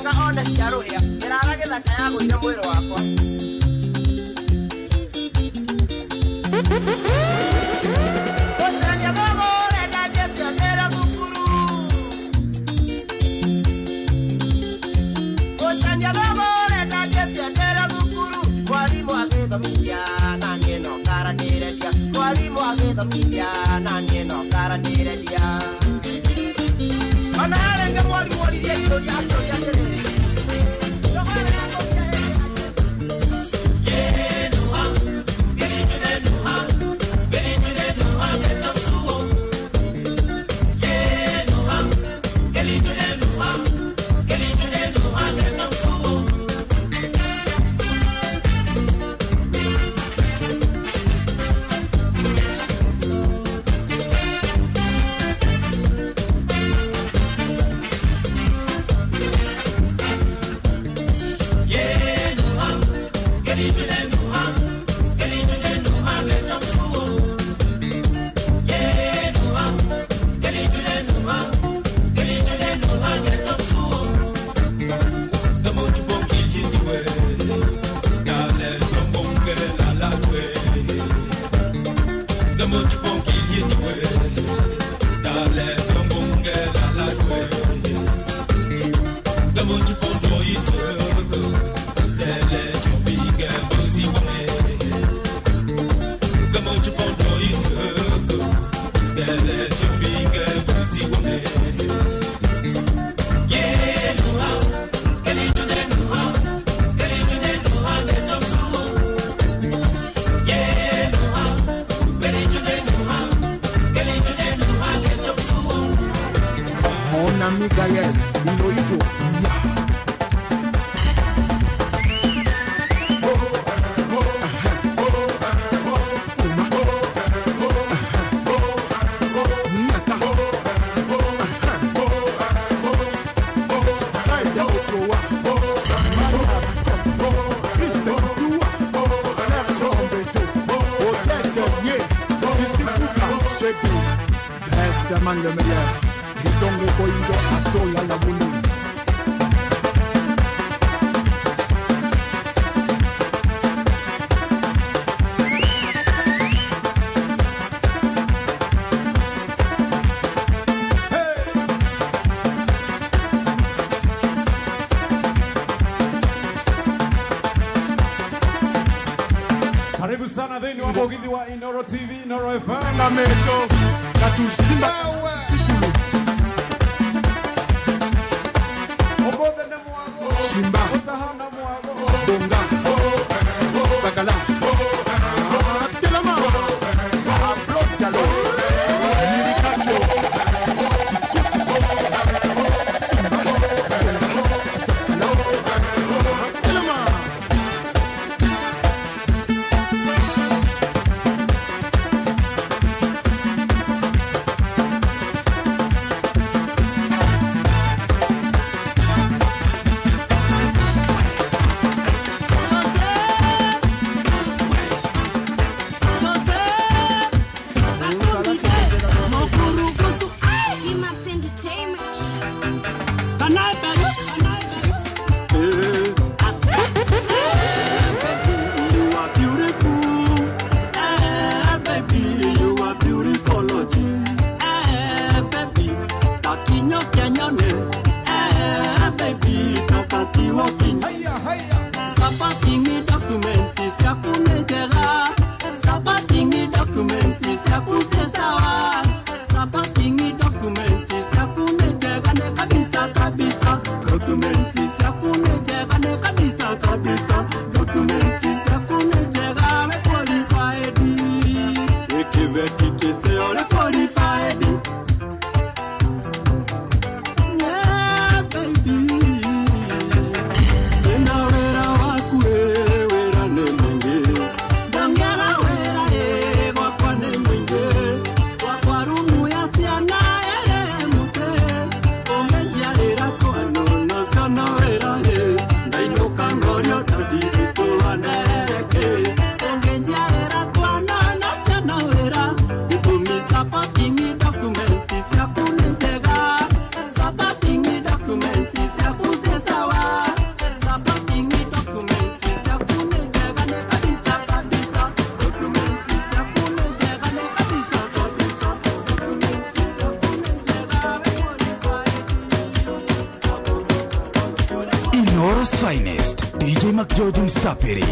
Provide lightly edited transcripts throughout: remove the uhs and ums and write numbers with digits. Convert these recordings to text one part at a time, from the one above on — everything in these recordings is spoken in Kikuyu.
Kanga ona cia rũhĩa mĩrara gĩthaka yagũire mwĩrĩ wakwa. Gũcania thogo ũrenda njetie ndĩra thukuru. Gũcania thogo ũrenda njetie ndĩra thukuru. Mwarimũ agĩthomithia na niĩ no karanĩrĩria. Mwarimũ agĩthomithia na niĩ no karanĩrĩria. Ona harenge mwarimũ oririe kĩũria akĩũria atĩrĩrĩ. Le meilleur. Idongo koindo atola la muni. Karibu sana thĩinĩ wa mũgithi wa Inoro TV, Inoro FM. Na meto na tushimba. Shimba, Bonga, Sakala, Telama, Abro Diallo, Yirikacho, Tikotisa, Shimba, Sakala, Telama. Nairobi's finest, DJ McGeorge Msapiri.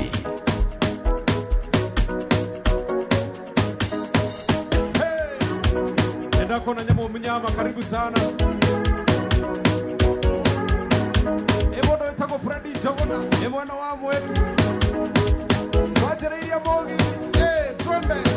Hey! Endako na nyama mnyama, karibu sana. Ebodo etako Freddy Jogona, emwana wa mwetu. Wajereiria mogi, hey, twende.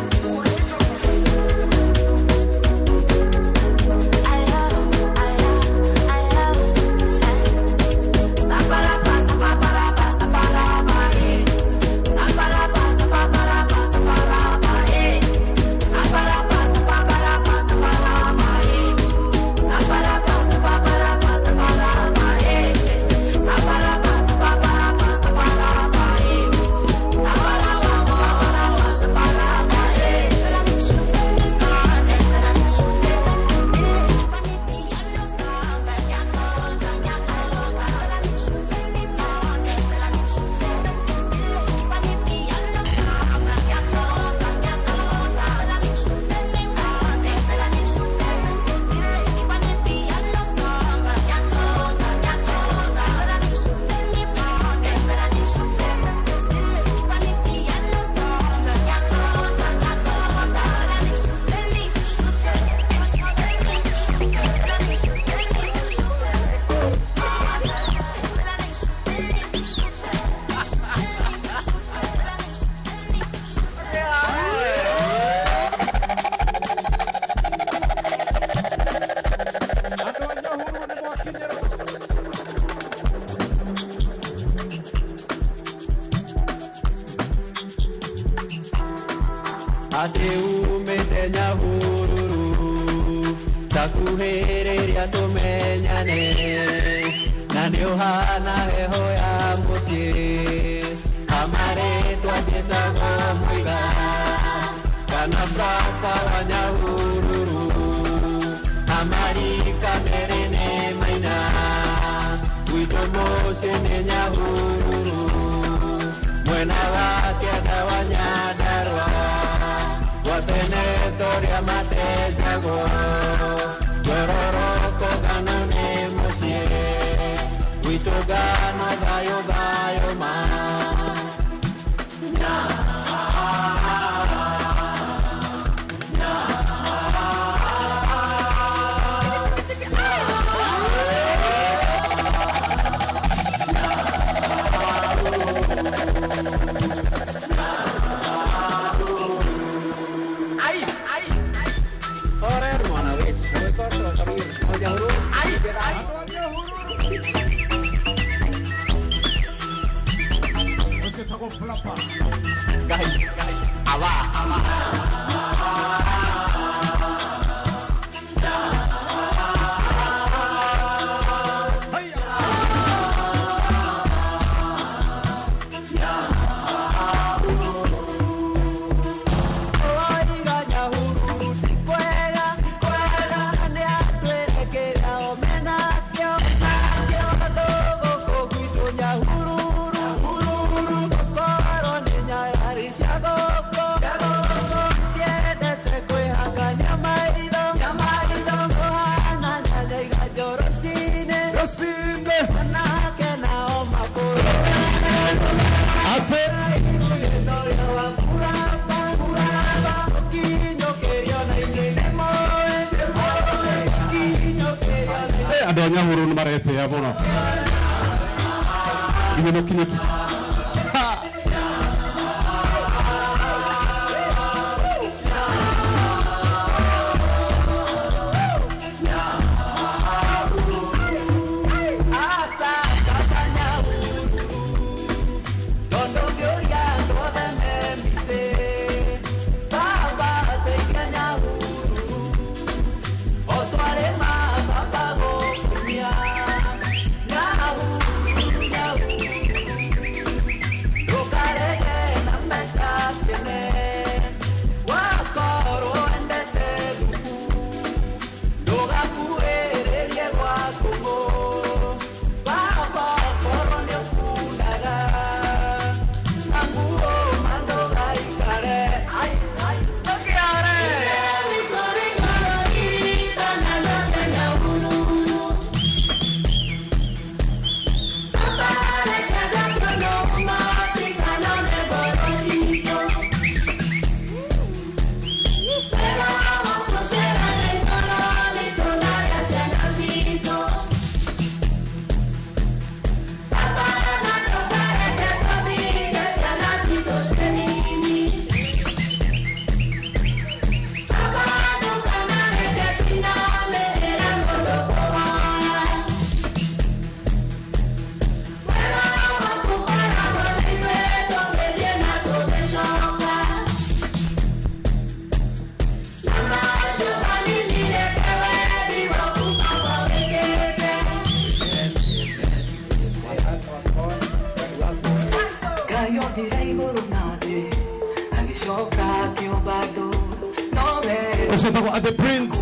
The Prince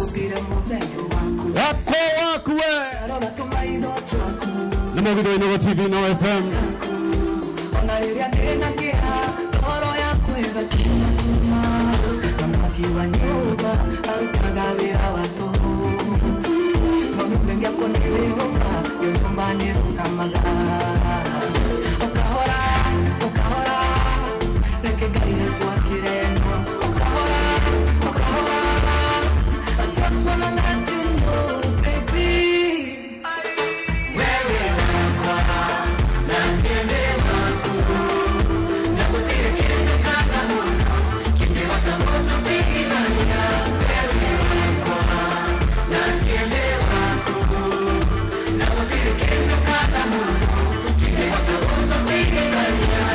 wako wakuwe Namogitho Inooro TV Inooro FM. Just wanna let you know, baby. Wewe wakwa na niende waku na gutire kindu kana mundu kingihota gututigithania. Wewe wakwa na niende waku na gutire kindu kana mundu kingihota gututigithania.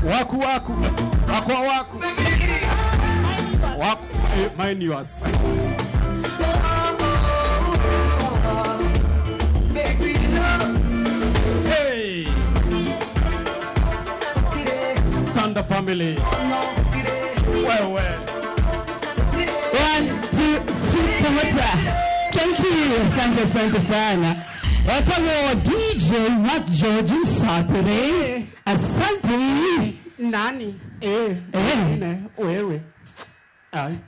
Waku waku wakwa waku waku mine yours. Hey, Thunder family. Wewe 1 2 3 kamata. Thank you, asante asante sana. Watawo DJ Mark George Msapere. Asante. Nani? Wewe. Ai.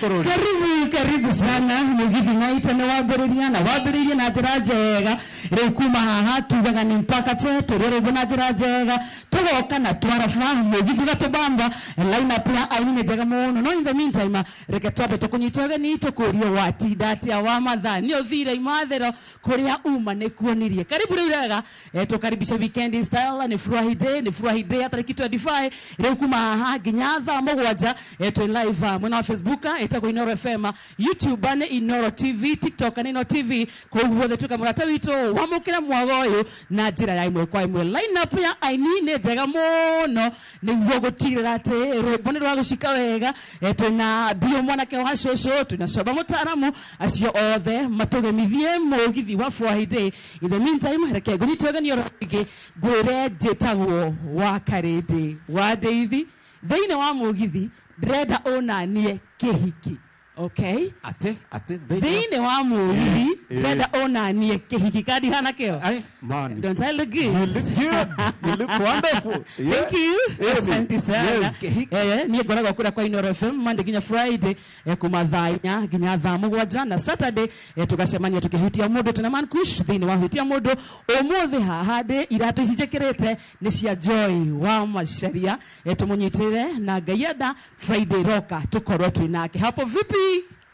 Karibu karibu sana Mugithi Night na wambĩrĩria na wambĩrĩirie na njĩra njega rĩu kuma haha tugaga nĩ mpaka che tũrĩrĩithio na njĩra njega tũgoka na twarafa Mugithi gatũbamba line up ya aini nĩ njega mũno no in the meantime reke twambe tũkũnyite ũgeni tũkũrie watinda atĩa wa mathaa nĩ ũthire imathĩro kũrĩa uma nĩ kuonirie karibu rĩu wega tũkaribisha weekend style ni Friday ya tarĩki 25 rĩu kuma haha nginya thaa mũgwanja Twĩ live mwena wa Facebook ĩtagwo Inoro FM, YouTube nĩ Inoro TV, TikTok nĩ Inoro TV. Kũu guothe tuĩka mũrata witũ wamũkĩre mwago ũyũ na njĩra ya ĩmwe kwa ĩmwe. Line up ya aini nĩ njega mũno nĩguo gũtigĩrĩra atĩ rwĩmbo nĩ rwagũcika wega. Twĩna Bio mwanake wa cũcũ, twĩna Coba mũtaaramu, acio othe matũgemithie mũgithi wa Friday. In the meantime, reke ngũnyite ũgeni oro rĩngĩ ngwĩre njĩtagwo wa Karĩndĩ wa Ndeithi. Thĩinĩ wa mũgithi ndĩrenda ũnanie kĩhiki. Okay? Ate ate Thĩinĩ wa mũgithi ndĩrenda ũnanie kĩhiki kandi hana kĩo. Ay, man. Don't I look good? You look good. You look wonderful. Yeah. Thank you. Yes. Asante sana. Yes, kĩhiki. Niĩ ngoragwo kũrĩa kwa Inoro FM Monday nginya Friday, kuma thaa 4 nginya thaa 7, na Saturday tũgacemania tũkĩhutia mũndũ tũna Man Kush thĩinĩ wa hutia mũndũ. Ũmũthĩ haha ndĩ iratũ ici njĩkĩrĩte nĩ cia Joy wa Macharia. Tũmũnyitĩrĩre na Ngai enda Friday roka tũkorwo twĩ nake. Hapo vipi?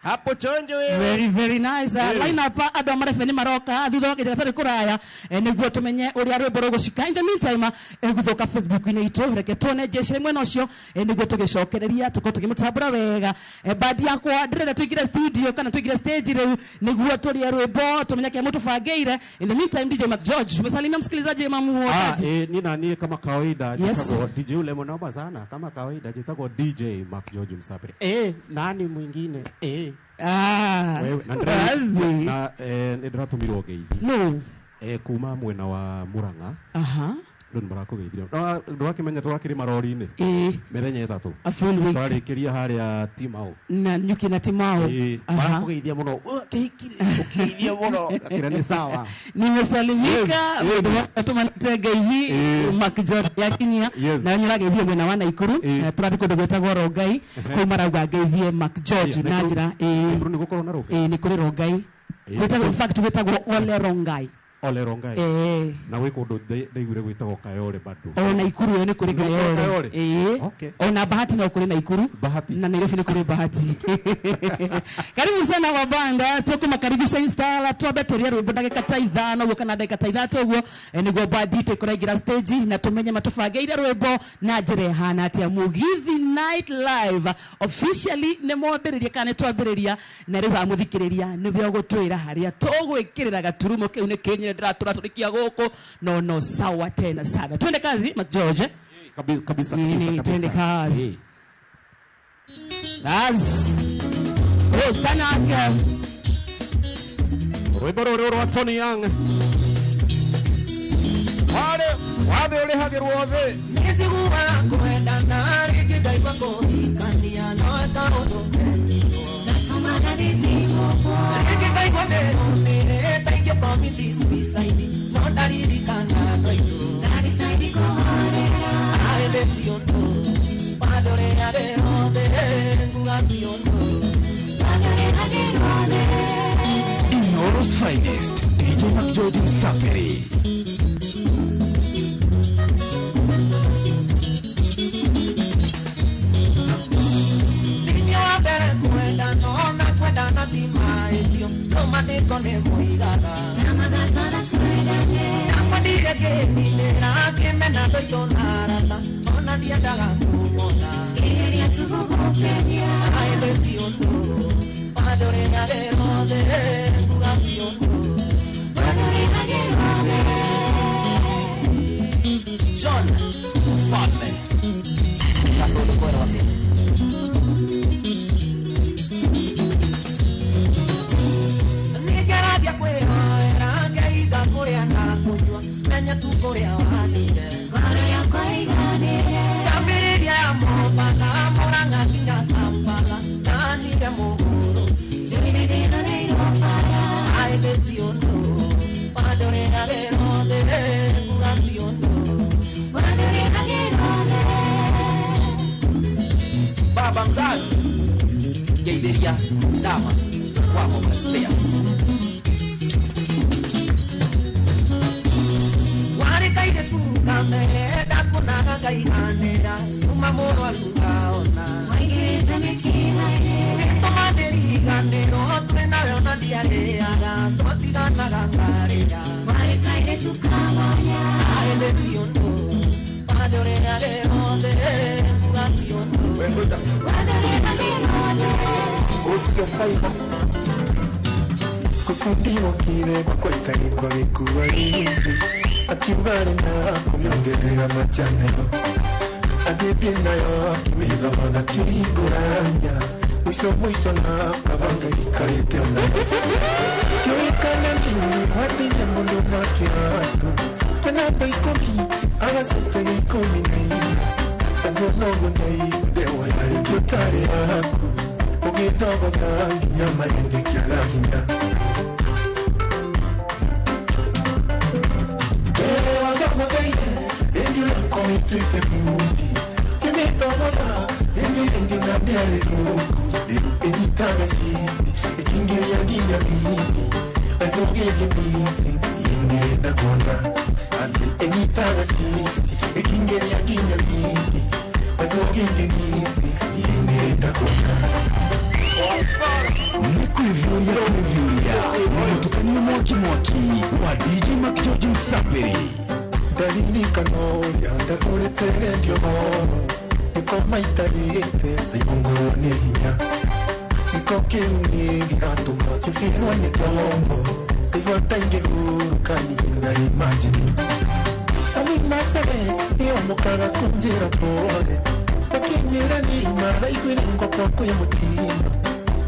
Hapo chonjo wewe. Very very nice. Line up andũ a marebe nĩ maroka thutha wa kĩndũ gatarĩ kũraya, nĩguo tũmenye ũrĩa rwĩmbo rũgũcika. In the meantime, gũthũka Facebook-inĩ itũ, reke tuone jeshi mwena ũcio, nĩguo tũgĩcokereria tũkorwo tũkĩmũtambũra wega. Bandi yakwa ndĩrenda tũingĩre studio kana tũingĩre stage rĩu nĩguo tũrĩe rwĩmbo tũmenye kĩrĩa mũtũbangĩire. In the meantime, DJ McGeorge, umesalimia msikilizaji mamu wotaji. Ni nani kama kawaida Yes. jitagwo DJ ule mnaomba sana kama kawaida jitagwo DJ McGeorge Msapiri. Nani mwingine? Wewe na Wazi. na nĩndĩratũmirwo ngeithi. No. Kuma mwena wa Murang'a. Aha. Andũ nĩmarakũgeithia. Ndũrakĩmenya tũrakĩrĩ marori-inĩ. Mĩthenya ĩtatũ. A full week. Twarĩkĩria harĩa Timau. Na Nyuki na Timau. Marakũgeithia mũno. Kĩhiki ũkĩgeithia mũno. Akĩra nĩ sawa. Nimesalimika. Yes. Tumanite ngeithi McGeorge yakinyia. Yes. Na nyũrageithio mwena wa Naikuru. Tũrathiĩ kũndũ gwĩtagwo Rongai. Kũu marauga ngeithie McGeorge na njĩra Naikuru nĩ gũkorwo na rũĩ? Nĩ kũrĩ Rongai. Gwĩtagwo, in fact, gwĩtagwo Ole Rongai. Ole Rongai. Na gwĩ kũndũ ndaiguire gwĩtagwo Kayole bado. O Naikuru ĩyo nĩ kũrĩ Nĩ kũrĩ Kayole. Kayole? Okay. Ona Bahati no kũrĩ Naikuru. Bahati. Na Nairobi nĩ kũrĩ Bahati. Karibu sana wabanda, tũkũmakaribisha installa twambe tũrĩe rwĩmbo ndagĩka ta 5 ũguo kana ndagĩka ta 3 ũguo, nĩguo bandi itũ ĩkũraingĩra stage na tũmenye matũbangĩire rwĩmbo na njĩra ĩhana atĩa. Mũgithi Night Live officially nĩ mwambĩrĩria kana nĩ twambĩrĩria, na rĩu amũthikĩrĩria nĩwe ũgũtwĩra harĩa tũgwĩkĩrĩra gaturumo kĩu nĩ kĩnyire ndĩratũra tũrĩkia gũkũ no no sawa tena sana. Twende kazi McGeorge. Kabisa, kabisa, Nini, kabisa. twende kazi. As. Oh, tanaka. Rwĩmbo rũrũ rwa Tony Young. Wale wathe ũrĩhagĩrwo thĩ. Nĩnjiguaga kwendana rĩngĩ ngaigua kũhikania no kaũndũ rĩngĩ ngaigua ndĩrũmĩrĩte ingĩkomiti suicide no ndaririkana andũ aitũ. Aĩndĩ ti ũndũ wandũrĩhagĩrwo thĩ, nguga ti ũndũ. Inoro's finest, DJ McGeorge Msapiri. Thĩinĩ wa mbere kwendana ona kwendana ti mahĩtio, tũmandĩko nĩ moigaga. Ndakwendire kĩninĩra kĩmena ndũitũ na arata, ona ndiendaga kũmona. Aĩndĩ ti ũndũ wandũrĩhagĩrwo thĩ, nguga ti ũndũ. John Mfalme. Gatũndũ kwerwo atĩa? Nĩngeragia kwĩhoera ngeiga kũrĩa na kũnyua, menya tu kũrĩa wathire. Ndambĩrĩria ya Mombatha, Murang'a nginya Kampala, ndanire mũhuro. Aĩndĩ ti ũndũ wandũrĩhagĩrwo thĩ, nguga ti ũndũ. Baba mzazi ngeithĩria ndama wa Mama Spares. Warĩ kairĩtu kamere ndakuonaga ngaiganĩra, kuma mũrwaru ngaona. Gĩtũma ndĩriganĩrwo twĩ nawe ona ndiarĩaga, twatiganaga ngarĩra. Aĩndĩ ti ũndũ wandũrĩhagĩrwo thĩ, nguga ti ũndũ. Kufundiwa kile kwa kwa gikuwa hivi akiugare na kumyongerera machaneo agithie nayo akimithogotha kĩhingũranya mwisho mwisho na kavanga ikarĩte onayo kĩũĩkana nini watinya mũndũ na kĩatu kĩnamba ikũmi agacokeria 14 ũguo noguo ndaigua yarĩ kĩũtarĩ yaku ũgĩthogotha nginya mahĩndĩ kĩaga hinya. Tuite fundi kimithogola indi indi na ndiare ruku enyitaga cici ikingiria nginya mimi wetũgĩngĩ misi ingĩenda kuona enyitaga cici ikingiria nginya mimi wetũgĩngĩ misi ingĩenda kuona. Nĩ kwĩviũria kwĩviũria nĩ mũtukanio mwaki mwaki wa DJ McGeorge Msapiri. Ndaririkana ũrĩa ndagũrĩte redio goro gĩkoma itarĩte caimongorwo nĩ hinya gĩko kĩu nĩ gĩratũma kĩbĩrwo nĩ tombo ndaigua ta ingĩhurũka niĩ na imagine Sami macere nĩomũkaga kũnjĩra pole akĩnjĩra nĩ maraiguire ngwakwa kwĩ mũtino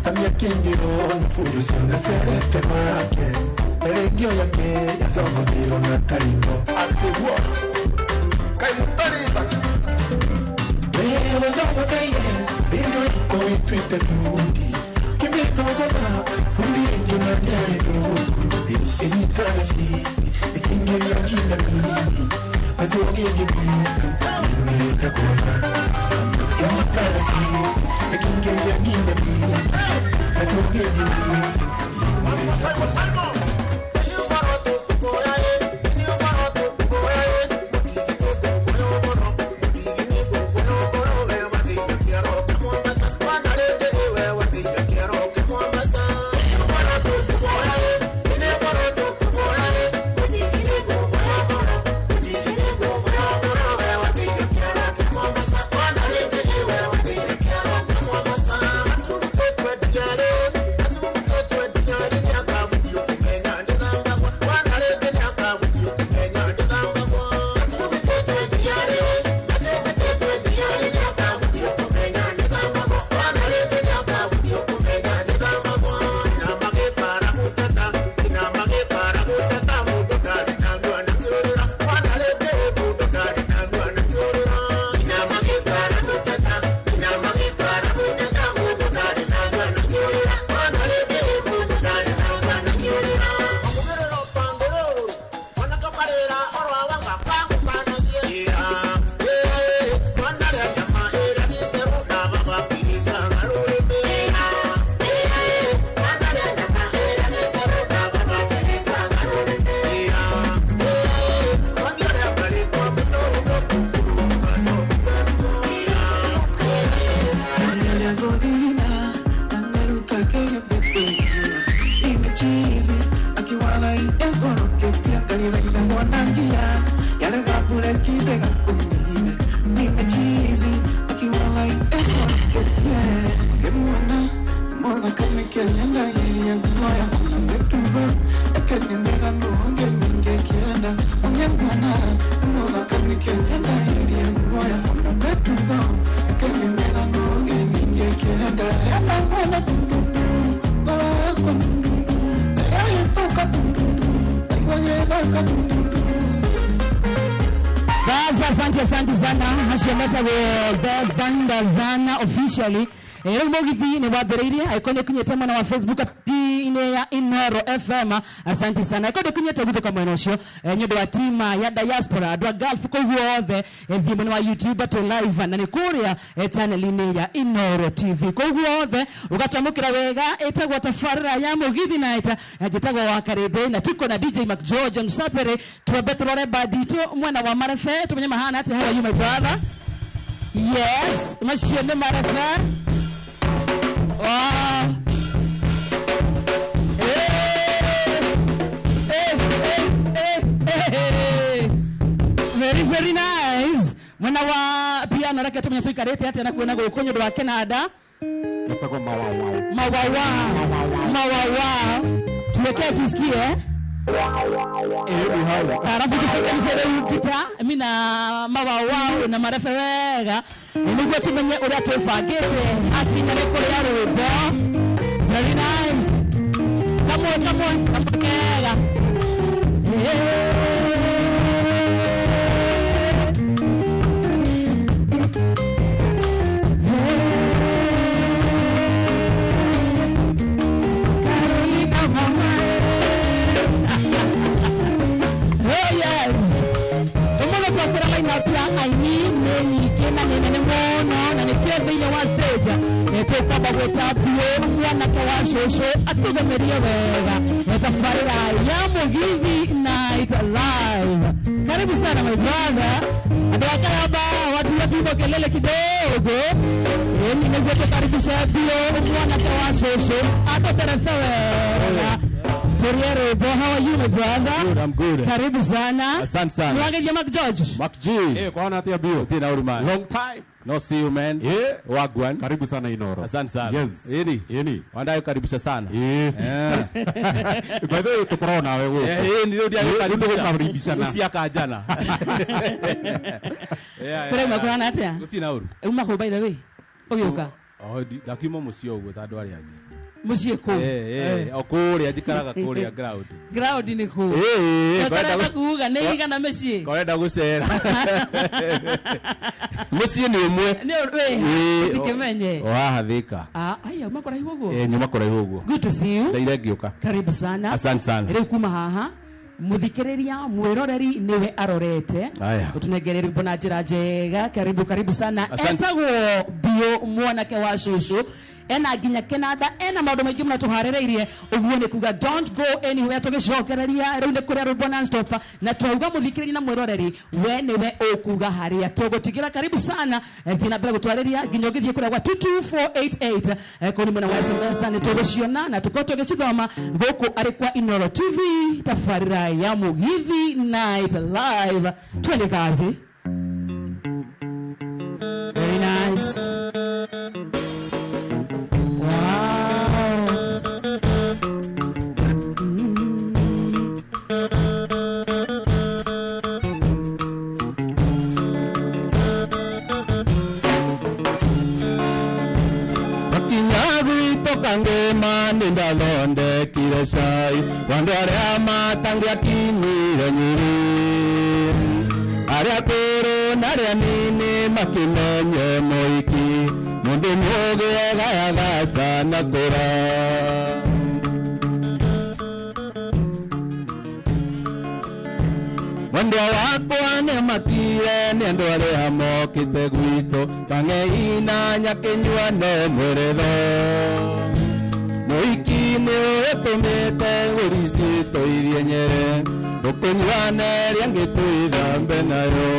Sami akĩnjĩra ona fundi ũcio ndacerete gwake na redio yake yathogothirwo na tarimbo. Atĩguo kaĩ mũtarĩtha wethogotheire redio yakwa ĩtuĩte fundi kĩmĩthogotha fundi ĩngĩ na nĩarĩ thũku ĩnyitaga cici ĩkĩingĩria nginya mimi wetũgĩngĩ misi nĩenda kuona ĩnyitaga cici ĩkĩingĩria nginya mimi wetũgĩngĩ misi nĩenda kuona. Asante sana haciendete the banda zana officially rĩu mũgithi nĩ wambĩrĩirie angĩkorwo nĩ ũkinyĩte mwena wa Facebook inĩ ya Inoro FM. Asante sana angĩkorwo ndũkinyĩte guthũka mwena ũcio nĩ ũndũ wa tima ya diaspora andũ a Gulf kũu guothe thiĩ mwena wa YouTube tũ live na nĩ kũrĩa channel-inĩ ya Inoro TV kũu guothe ũgatwamũkĩra wega. Ĩtagwo tabarĩra ya Mũgithi Night, njĩtagwo wa Karĩndĩ na tuko na DJ McGeorge Msapere. Twambe tũrore bandi itũ mwena wa Marefe tumenye mahana atĩa. How are you my brother? Yes, macio nĩ Marefe. Wow. Hey, hey, hey, hey, hey. Very, very nice. Mwena wa piano reke tumenye tuikarĩte atĩa na kuona gũkũ nĩ ũndũ wa Kenada. Etagwo Mawawa. Mawawa. Mawawa. Tuwekee tusikie. Alafu tushikanishe rĩu Peter mi na Mawawa na marefe wega nĩguo tumenye ũrĩa twĩbangĩte akinya nĩ kũrĩa rwĩmbo. Very nice. Kamwe kamwe kamwe kega. Carolina mama. Oh yes. Ũmũthĩ twakĩra line-up ya aini nĩ nyingĩ na nĩ nene mũno na nĩkĩo thĩinĩ wa stage nĩtũkwamba gwĩta biũ mwanake wa cũcũ atũgemerie wega na tabarĩra ya Mũgithi Night Live. Karibu sana my brother. Andũ a Karamba watu wapigwa kelele kidogo. Ĩni nĩguo tũkaribishe biũ mwanake wa cũcũ atũterebe wega. Turie rwĩmbo. How are you my brother? Good, I'm good. Karibu sana. Asante sana. Niwageithia Mark George. Mark G. Kwaona atia biũ. Tina uru man. Long time. No see you man. Wagwan. Karibu sana Inoro. Asante sana. Yes. Ini. Ini. Wandayo karibisha sana. By the way tukorwo nawe gũkũ. Ni rĩu ndiagũkaribisha. Ucia kanjana. Yeah. Kũrauma kũhana atĩa? Gũtirĩ ũru. Uma kũ by the way? Ũgĩũka? Oh, ndakiuma mũciĩ ũguo ta andũ arĩa angĩ. Mũciĩ kũ? O kũrĩa njikaraga kũrĩa ground. Ground nĩ kũ? Ũtarenda kuuga nĩ igana mĩciĩ? Korenda gũcera. Mũciĩ nĩ ũmwe. Nĩ wĩ ũtikĩmenye. O haha Thika. Ah, aya uma kũraihu ũguo? Nyuma kũraihu ũguo. Good to see you. Ndaire ngĩũka. Karibu sana. Asante sana. Rĩu kuma haha muthikiriria mwiroreri niwe arorete utunengere rwimbo na njira njega. Karibu karibu sana. Etagwo Biũ mwanake wa cũcũ ena nginya kenanda ena maundu maingi muno tuharereirie uguo ni kuga don't go anywhere tugicokereria riu ni kuria rwimbo non stop na twauga muthikiriria na mwiroreri we niwe ukuga haria tugutigira. Karibu sana. Thiĩ na mbere gutwariria nginya ũgĩthiĩ kũrĩa gwa 22488 kũu nĩ mwena wa SMS nĩ tũgũciona na tũkorwo tũgĩcithoma gũkũ arĩ kwa Inoro TV tabarĩra ya Mũgithi Night Live. Twende kazi. Very nice. Ndathondekire cai wandu aria matangĩakinyire Nyĩrĩ aria akũrũ na aria nini makimenye mũhiki mũndũ mũũgĩ egayaga atanakũra. Mwendwa wakwa nĩamakire nĩ andũ arĩa mokĩte gwitũ kang'ei na nyakĩnyua no mwĩrĩtho. Mũhiki nĩ ũtũmĩte ngũri citũ irie nyere tũkũnyuane ĩrĩa ĩngĩ twĩthambe nayo.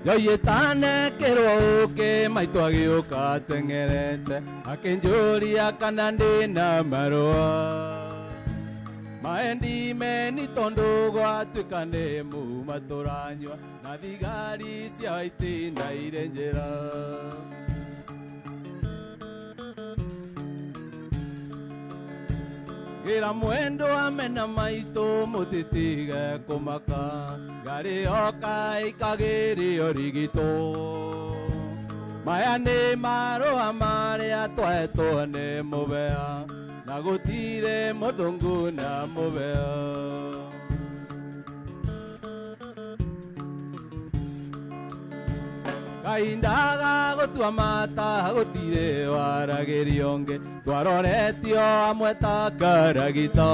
Njoiyĩtanekĩrwo ũkĩ maitũ agĩũka ateng'erete akĩnjũria kana ndĩna marũa maendimeni tondũ gwatuĩka nĩ muma tũranyua na thigari cia itina irĩ njĩra. Ngĩra mwendwa amena maitũ mũtitige kũmaka ngarĩ yoka ĩkagĩrio rigitũ. Maya nĩ marũa marĩa twahetwo nĩ mũbea na gũtirĩ mũthũngũ na mũbea. Kahinda ga gũtua mata gũtirĩ waragĩrio ũngĩ twaroretio amwe ta karagita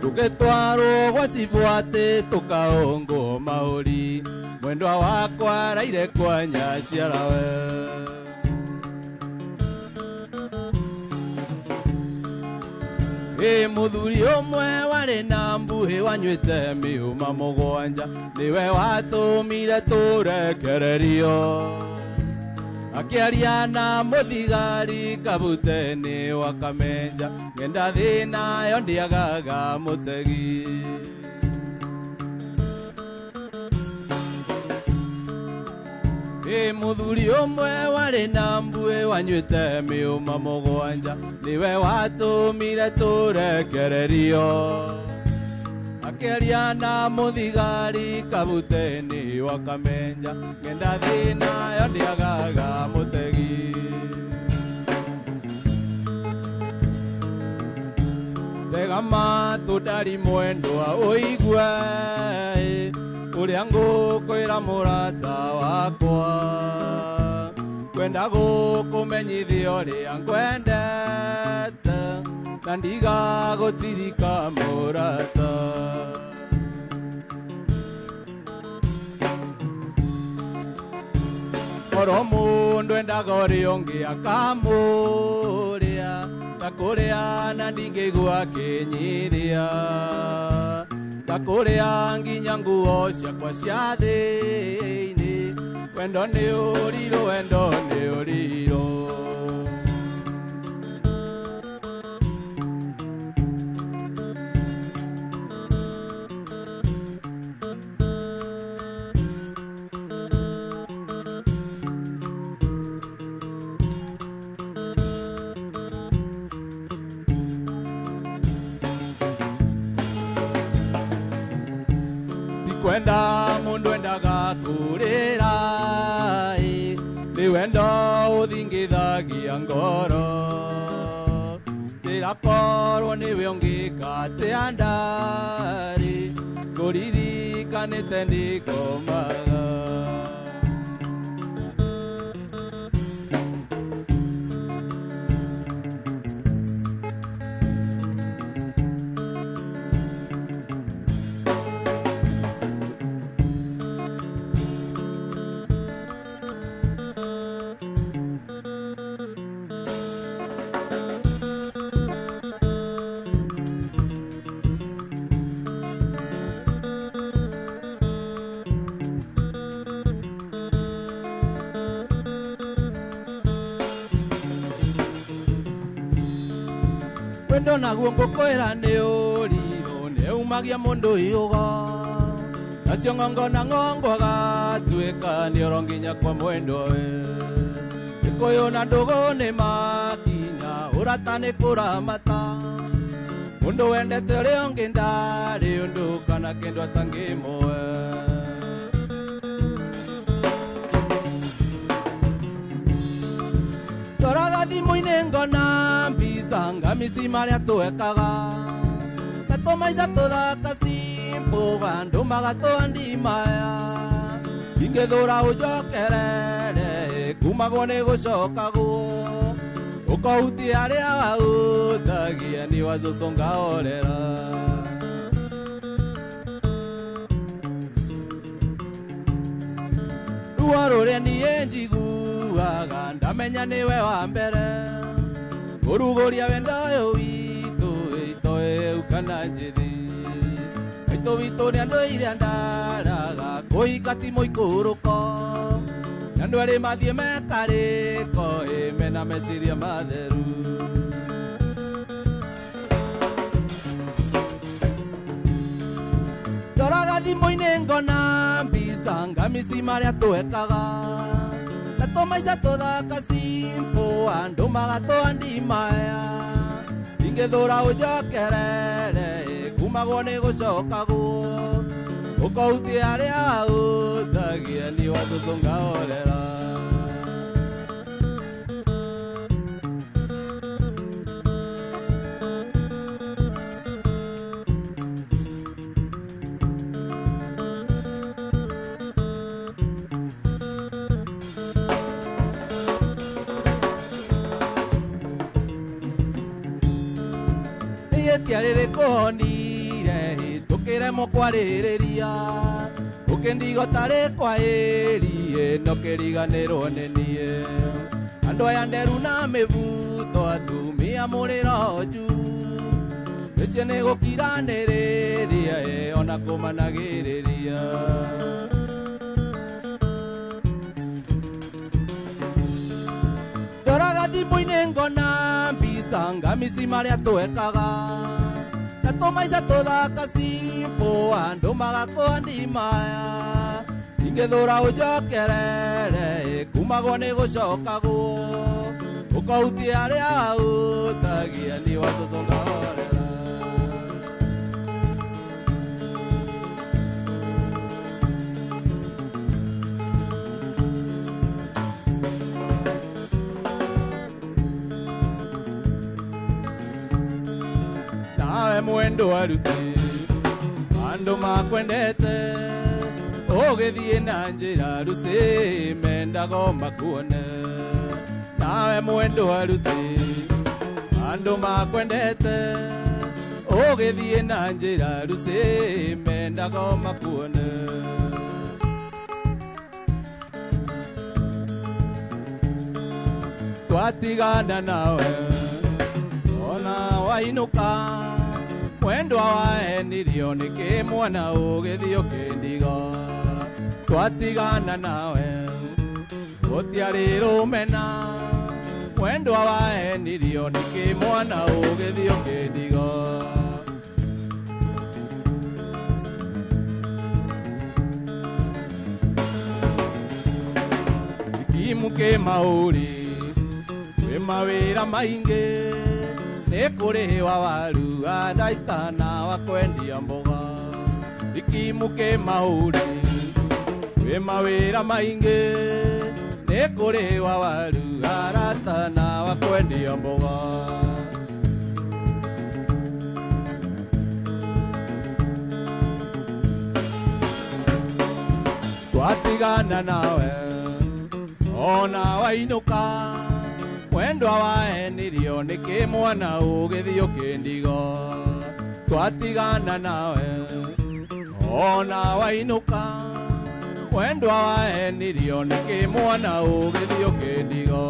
tũgĩtwarwo gwa cibũ atĩ tũkaũngwo mahũri mwendwa wakwa araire kwa nyaciarawe. Ĩ mũthuri ũmwe warĩ na mbuhĩ wanyuĩte mĩũma mũgwanja nĩwe watũmire tũrekererio akĩaria na mũthigari kabuteni wa Kamenja ng'enda thĩna yo ndĩagaga mũtegi. Ĩ mũthuri ũmwe warĩ na mbuĩ wanyuĩte mĩũma mũgwanja nĩwe watũmire tũrekererio akĩaria na mũthigari kabuteni wa Kamenja ng'enda thĩna yo ndĩagaga mũtegi. Tega matũ ndari mwendwa ũigue ũrĩa ngũkwĩra mũrata wakwa kwenda gũkũmenyithia ũrĩa ngwendete na ndigagũtirika mũrata. Oro mũndũ endaga ũrĩa ũngĩ akamũrĩa ndakũrĩa na ndingĩigua kĩnyiria ndakũrĩa nginya nguo ciakwa cia thĩinĩ wendo nĩ ũrirũ wendo nĩ ũrirũ. Kwenda mundu endaga kurira ni wendo uthingithagia ngoro ndirakorwo niwe ũngĩkatea ndari ngũririkanĩte ndikomaga. Wendo naguo ngũkwĩra nĩ ũrirũ nĩumagia mũndũ hiũgo nacio ng'ongo na ng'ongo agatuĩka nĩ oro nginya kwa mwendwa we Gĩkũyũ na ndũgũ nĩ makinya ũrata nĩ kũramata mũndũ wendete ũrĩa ũngĩ ndarĩ ũndũ kana kĩndũ atangĩmũhe. Toraga thimũ-inĩ ngona mbica ngamisi marĩa twekaga na tũmaica tũthaka simple andũ magatũa ndimaya ingĩthũra ũnjokerere kumagwo nĩ gũcokagwo ũkahutia arĩa wahutagia nĩ wacũcũngahorera. Ruo rũrĩa niĩ njiguaga ndamenya nĩwe wa mbere kũrugũria wendo ũyũ witũ itoe kana njĩthĩ maitũ witũ nĩ andũ iria ndaraga kũhika ti mũikũrũko na andũ erĩ mathiĩ mekarĩko ĩ mena meciria matheru. Ndoraga thimũ-inĩ ngona mbica ngamisi marĩa twekaga na tũmaica tũthaka simple andũ magatũa ndimaya ingĩthũra ũnjokerere kumagwo nĩ gũcokagwo ũkahutia arĩa wahutagia nĩ watũcũngahorera. Rĩrĩkũhonire hĩtũkĩremwo kwarĩrĩria ũkĩndigo tarĩ kwa ĩri no kĩriganĩrwo nĩ niĩ andũ aya nderu na mĩbuto atumia mũrĩro juu mĩciĩ nĩ gũkiranĩrĩria ona kũmanagĩrĩria. Ndoraga thimũ-inĩ ngona mbica ngamisi marĩa twekaga na tũmaica tũthaka simple andũ magakũa ndimaya ingĩthũra ũnjokerere Kumagwo nĩ gũcokagwo ũkahutia arĩa ahutagia nĩ wacũcũngahorera. Nawe mwendo wa rusi andũ makwendete ũgĩthiĩ na njĩra rusi mendago makuone. Nawe mwendo wa rusi andũ makwendete ũgĩthiĩ na njĩra rusi mendago makuone. Twatigana nawe ona wainũka mwendwa waenirio nĩkĩ mwana ũgĩthiĩ ũkĩndiga. Twatigana nawe gũtiarĩ rũmena mwendwa waenirio nĩkĩ mwana ũgĩthiĩ ũkĩndiga. Ikimu kĩ maũrĩ kwĩ mawĩra maingĩ nĩ kũrĩwa waru andaitana wa kwendia mboga. Ikimu kĩ maũrĩ kwĩ mawĩra maingĩ nĩ kũrĩwa waru aratana wa kwendia mboga. Twatigana nawe ona wainũka mwendwa waenirio nĩkĩ mwana ũgĩthiĩ ũkĩndiga. Twatigana nawe ona wainũka mwendwa waenirio nĩkĩ mwana ũgĩthiĩ ũkĩndiga.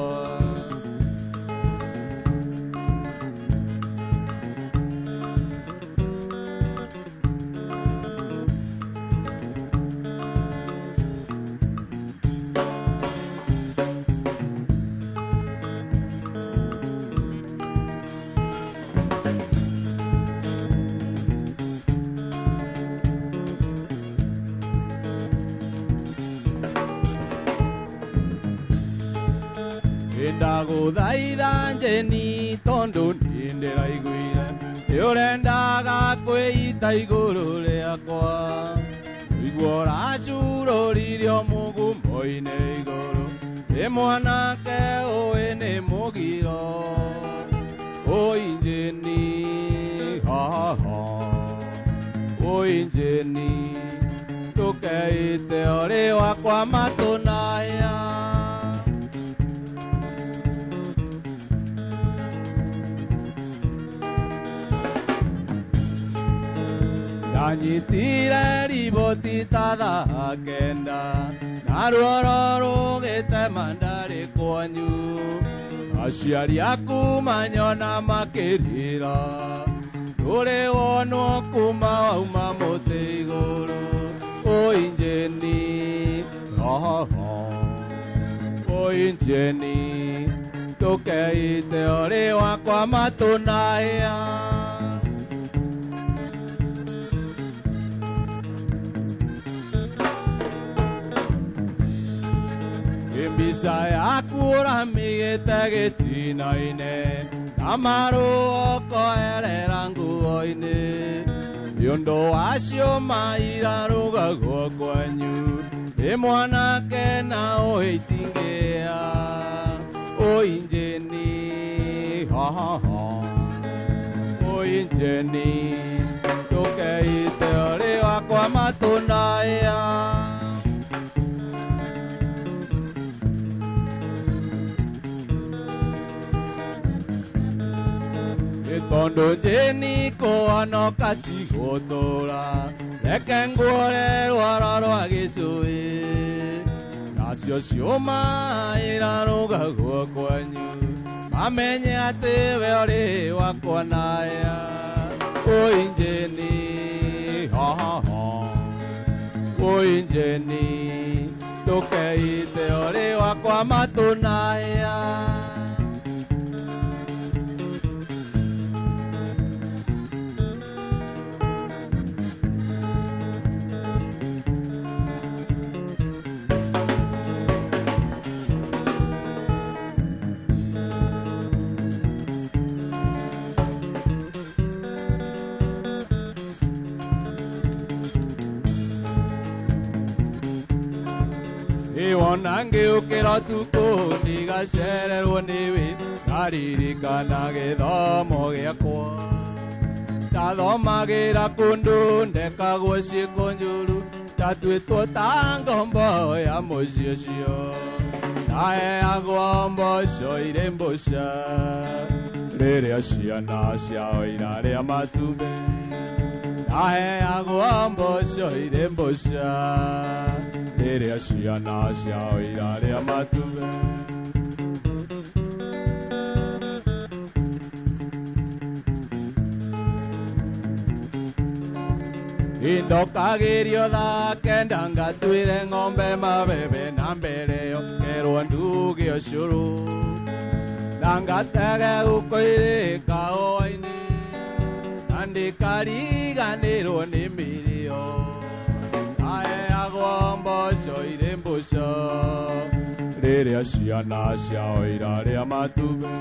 Ndagũthaitha njeni tondũ niĩ ndĩraiguire nĩ ũrendaga kwĩita igũrũ rĩakwa. Ũigua ũracurũririo mũgumo-inĩ igũrũ nĩ mwanake ũĩ nĩ mũgiro. Ũi njeni haha ũi njeni ndũkeite ũrĩ wakwa matũ naya. Ndanyitire riboti ta thaa kenda na ruoro rũgĩtema ndarĩ kwanyu. Aciari aku manyona makĩrĩra ndũrĩ wonwo kuma wauma mũtĩ igũrũ. Ũi njeni haha ũi njeni ndũkeite ũrĩ wakwa matũ naya. Mbica yaku ũramĩigĩte gĩtina-inĩ na marũa ũkoerera nguo-inĩ nĩ ũndũ wa ciũma irarugagwo kwanyu nĩ mwanake na ũĩ itingĩa. Ũi njeni haha ũi njeni ndũkeite ũrĩ wakwa matũ naya. Tondũ njeni kũhonoka ti gũtũra reke nguore rwara rwa gĩcũĩ nacio ciũma irarugagwo kwanyu mamenye atĩ we ũrĩ wakwa naya. Ũi njeni haha ũi njeni ndũkeite ũrĩ wakwa matũ naya. Iwona ngĩũkĩra ũtukũ ndigacererwo nĩ wĩ ngaririkana gĩthomo gĩakwa ndathomagĩra kũndũ ndekagwo ciĩko njũru ndatuĩtwo ta ngombo ya mũciĩ ũcio ndaheagwo mboco irĩ mbũca rĩrĩa ciana ciao irarĩa matumbĩ ndaheagwo mboco irĩ mbũca rĩrĩa ciana ciao irarĩa matumbĩ. Indokagĩrio thaa kenda ngatuĩre ng'ombe mabebe na mbere ĩyo ngerwo nduge ũcũrũ na ngatege huko irĩ kahũa-inĩ na ndikariganĩrwo nĩ mĩrĩo ndaheagwo mboco irĩ mbũca rĩrĩa ciana ciao irarĩa matumbĩ.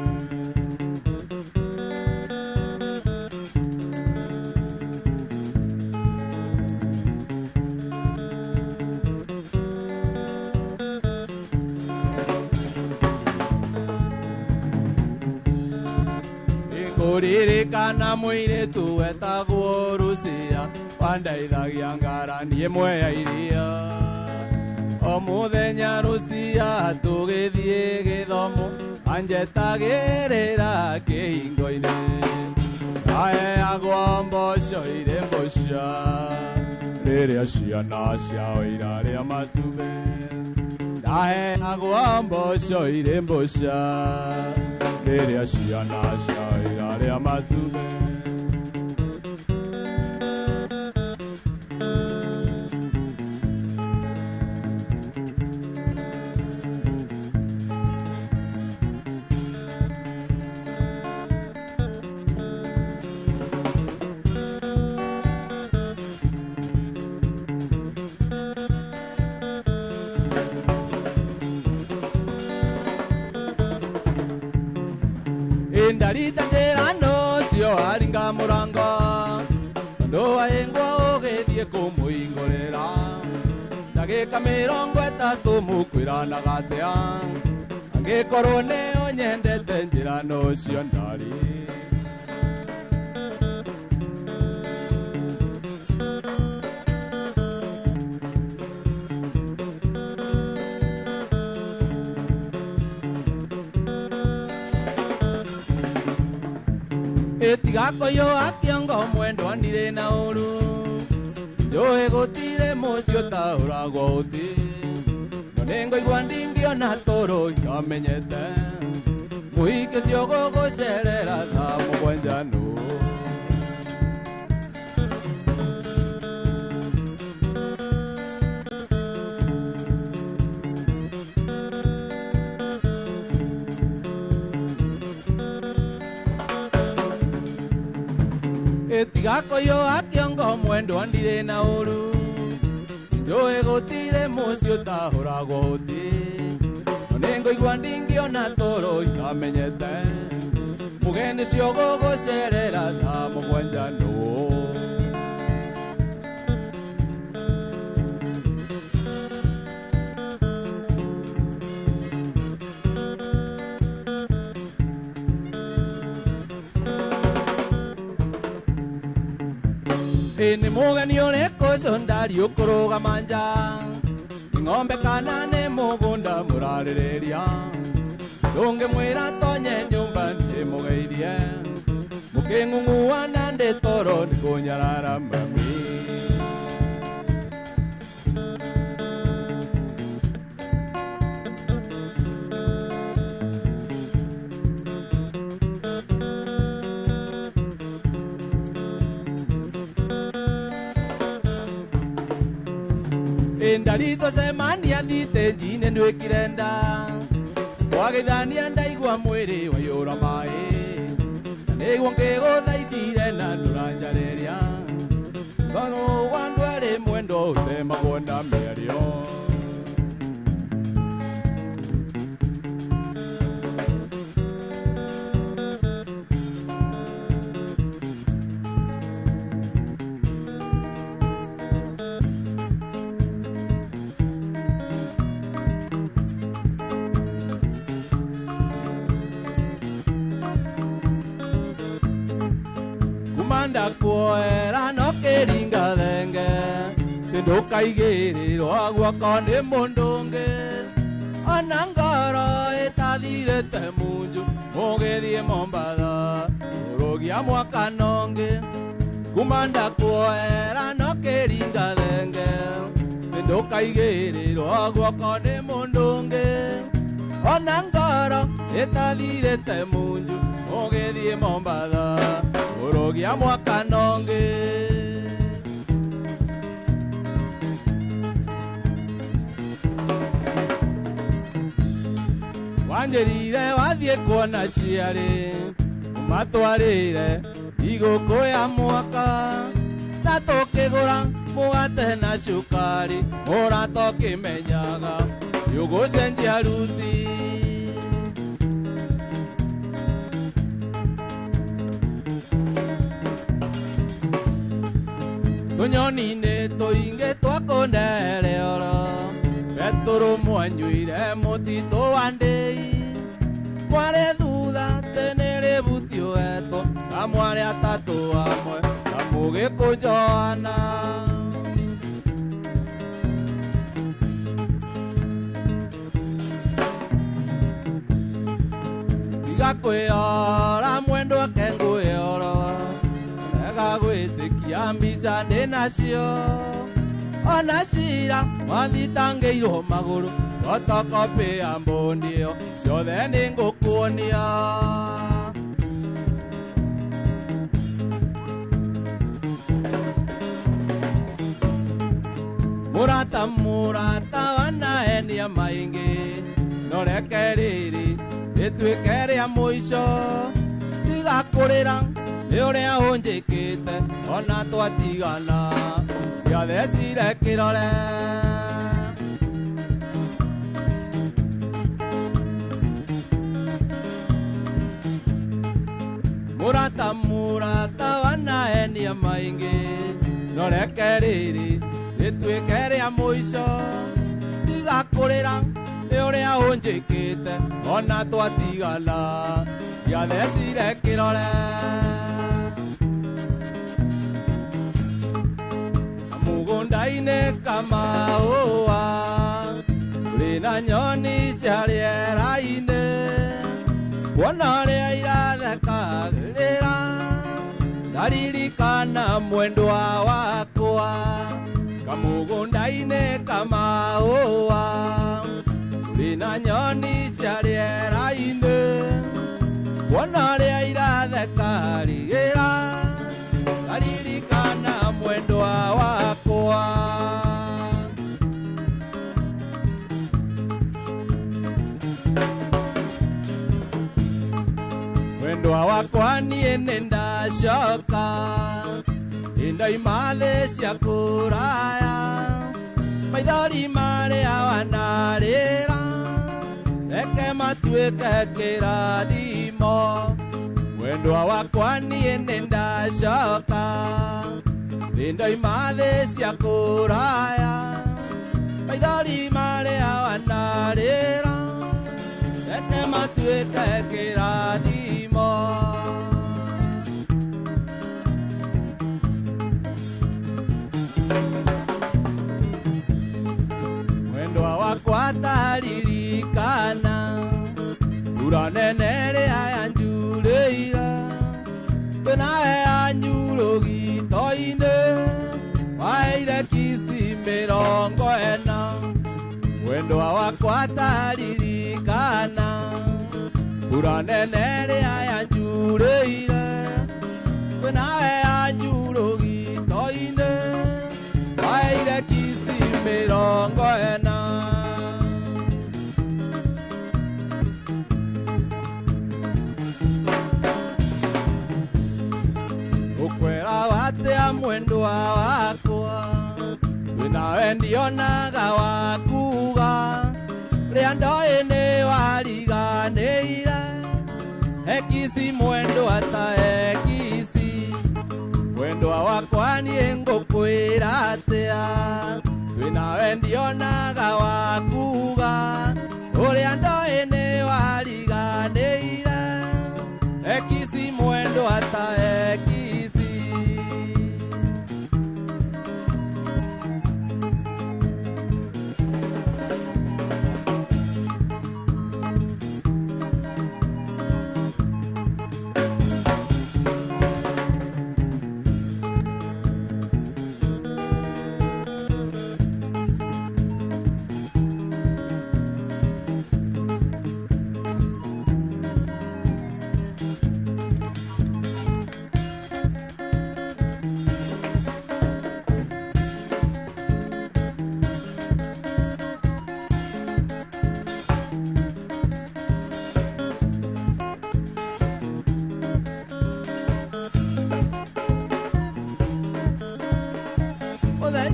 Ngũririkana mũirĩtu wetagwo Rucia wandeithagia ngarani ĩmwe ya iria o mũthenya Rucia tũgĩthiĩ gĩthomo anjetagĩrĩra kĩhingo-inĩ ndaheagwo mboco irĩ mbũca rĩrĩa ciana ciao irarĩa matumbĩ ndaheagwo mboco irĩ mbũca rĩrĩa ciana ciao irarĩa matumbĩ. Ndarita njĩra nocio aringa mũrango tondũ wahĩngwo ũgĩthiĩ kũmũhingũrĩra ndagĩka 30 mũkwĩranaga atĩa angĩkorwo nĩ ũnyendete njĩra nocio ndarĩ. Ĩtigakoywo akĩongo mwendwa ndirĩ na ũru njũĩ gũtirĩ mũciĩ ũtahũragwo ũtĩ no nĩngũigua ndingĩona toro itamenyete mũhiki ũcio gũgũcerera thaa mũgwanja nũ. Ĩtigakoywo akĩongo mwendwa ndirĩ na ũru njũĩ gũtirĩ mũciĩ ũtahũragwo ũtĩ no nĩngũigua ndingĩona toro itamenyete mũgeni ũcio gũgũcerera thaa mũgwanja nũ. Nĩ mũgeni ũrĩkũ ũcio ndari ũkũrũgama nja nĩ ng'ombe kana nĩ mũgũnda mũrarĩrĩria ndũngĩmwĩra tonye nyũmba ndĩmũgeithie mũkĩng'ung'uana ndĩ toro nĩ kũnyarara mami. Ndaritũcemania thitĩnji-inĩ nduĩkire nda twageithania ndaigua mwĩrĩ waiyũra maĩ na nĩguo ngĩgũthaithire na ndũranjarĩria tondũ wa ndwarĩ mwendo ũtemagwo na mĩario. Kuma ndakuoera no kĩringa thenge ndũkaigĩrĩrwo guoko nĩ mũndũ ũngĩ ona ngoro ĩtathirĩte munju mũgĩthiĩ Mombatha ũrũgia mwaka nongĩ kuma ndakuoera no kĩringa thenge ndũkaigĩrĩrwo guoko nĩ mũndũ ũngĩ ona ngoro ĩtathirĩte munju mũgĩthiĩ Mombatha ũrũgia mwaka nongĩ. Wanjĩrire wathiĩ kuona ciarĩ ũmatwarĩre igũkũ ya mwaka na tũkĩgũra mũgate na cukari mũrata ũkĩmenyaga nĩũgũcenjia ruti. Tũnyoni-inĩ tũingĩ twakũndere oro betũrũ mwanyuire mũtitũ wa ndĩi mwarĩ thutha tene rĩbuti ũhetwo na mwarĩ atatũ amwe na mũgĩkũnjoana. Tiga kwĩyora mwendwa ke ngwĩyora rega gwĩtĩkia mbica ndĩnacio ona cira mathitangĩirwo magũrũ photocopy ya mbondi ĩyo ciothe nĩngũkuonia. Mũrata mũrata wanaenia maingĩ no reke rĩrĩ rĩtuĩke rĩa mũico tiga kũrĩra nĩ ũrĩa ũnjĩkĩte ona twatigana ndiathecire kĩrore. Mũrata mũrata wanaenia maingĩ no reke rĩrĩ rĩtuĩke rĩa mũico tiga kũrĩra nĩ ũrĩa ũnjĩkĩte ona twatigana ndiathecire kĩrore. Mũgũnda-inĩ kamaũa kũrĩ na nyoni cia rĩera-inĩ kuona ũrĩa irathekagĩrĩra ndaririkana mwendwa wakwa. Kamũgũnda-inĩ kamaũa kũrĩ na nyoni cia rĩera-inĩ kuona ũrĩa irathekagĩrĩra ndaririkana mwendwa wakwa. Mwendwa wakwa niĩ nĩndacoka nĩndoima thĩ cia kũraya maithori marĩa wanarĩra reke matuĩke kĩrathimo. Mwendwa wakwa niĩ nĩndacoka nĩndoima thĩ cia kũraya maithori marĩa wanarĩra reke matuĩke kĩrathimo. Mwendwa wakwa taririkana mbura nene ĩrĩa yanjurĩire twĩnawe anyurũgito-inĩ waheire kici 40. Mwendwa wakwa taririkana mbura nene ĩrĩa yanjurĩire twĩnawe anyurũgito-inĩ waheire kici 40. Ukwera watia mwendwa wakwa twĩnawe ndionaga wakuga rĩa ndoĩ nĩ wariganĩire ekici mwendwa ta ekici mwendwa wakwa niĩ ngũkwĩra atĩa twĩnawe ndionaga wakuga ũrĩa ndoĩ nĩ wariganĩire ekici mwendwa ta ekici.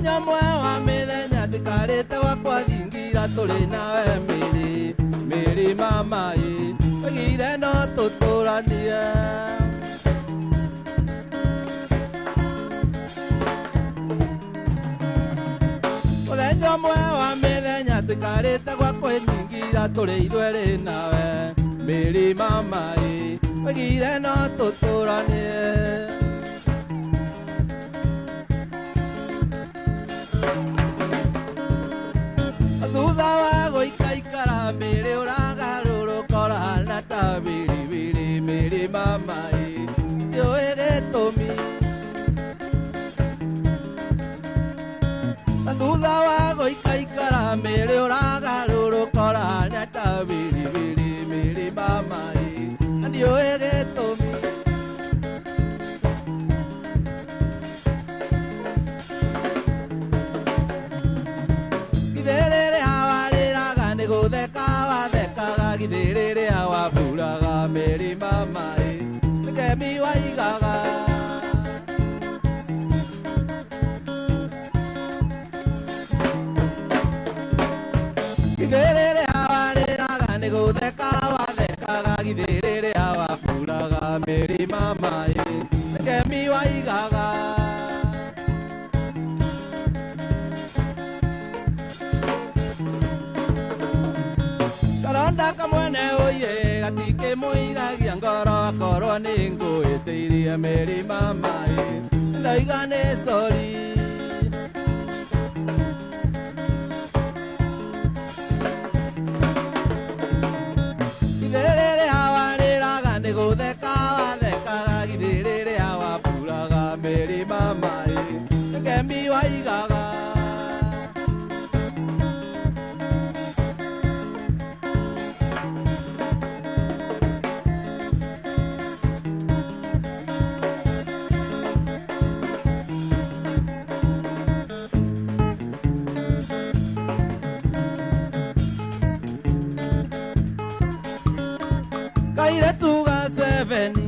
Muthenya ũmwe wa mĩthenya tũikarĩte gwakwa thingira tũrĩ nawe mĩrĩ mĩrĩ mama ĩ oigire no tũtũranie. Muthenya ũmwe wa mĩthenya tũikarĩte gwakwa thingira tũrĩ ithuerĩ nawe mĩrĩ mama ĩ oigire no tũtũranie. Thutha wa gũikaikara mĩrĩ ũragarũrũka ũrahana ta biribiri mĩrĩ mama ĩ ndiũĩ gĩtũmi. Thutha wa gũikaikara mĩrĩ ũragarũrũka ũrahana ta biribiri mĩrĩ mama ĩ ndiũĩ gĩtũmi. Githĩ waburaga mĩrĩ mama ĩ nĩkemi waigaga. Githĩ rĩrĩa warĩraga nĩ gũtheka wathekaga githĩ rĩrĩa waburaga mĩrĩ mama ĩ nĩkemi waigaga. Karonda kamwene oye gatikĩmũiragia ngoro akorwo nĩ ngũĩtĩirie mĩrĩ mama ĩ ndoiga nĩ sori. Githĩ rĩrĩa warĩraga nĩ gũtheka wathekaga githĩ rĩrĩa waburaga mĩrĩ mama ĩ nĩkemi waigaga. Kaire tuga seveni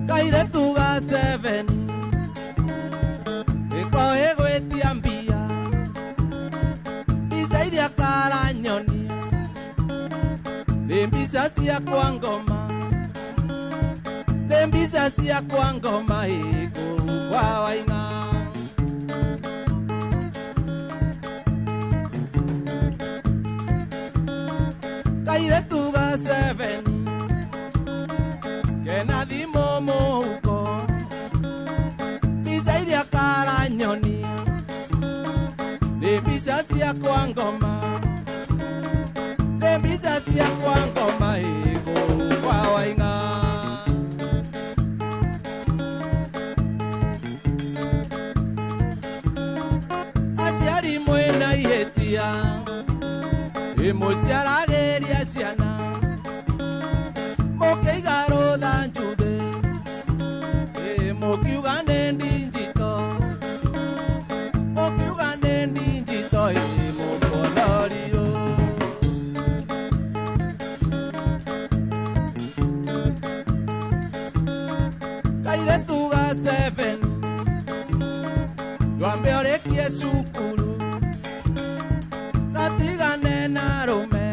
Kaire tuga seveni Eko egwetia mbia Mbica iria karanyonia Nĩ mbica ciakwa ngoma Nĩ mbica ciakwa ngoma ĩkũu kwa Waing'a. Kaire tuga seveni kena thimũ mũhuko mbica iria karanyonia nĩ mbica ciakwa ngoma nĩ mbica ciakwa ngoma ĩkũu kwa Waing'a. Aciari mwĩna ihĩtia ĩmũciaragĩria ciana mũkĩiga rũtha njuthĩ mũkiuga nĩ ndinjito mũkiuga nĩ ndinjito mũkonorirwo. Kaire tuga seven ndwambe ũrĩkie cukuru natigane na arũme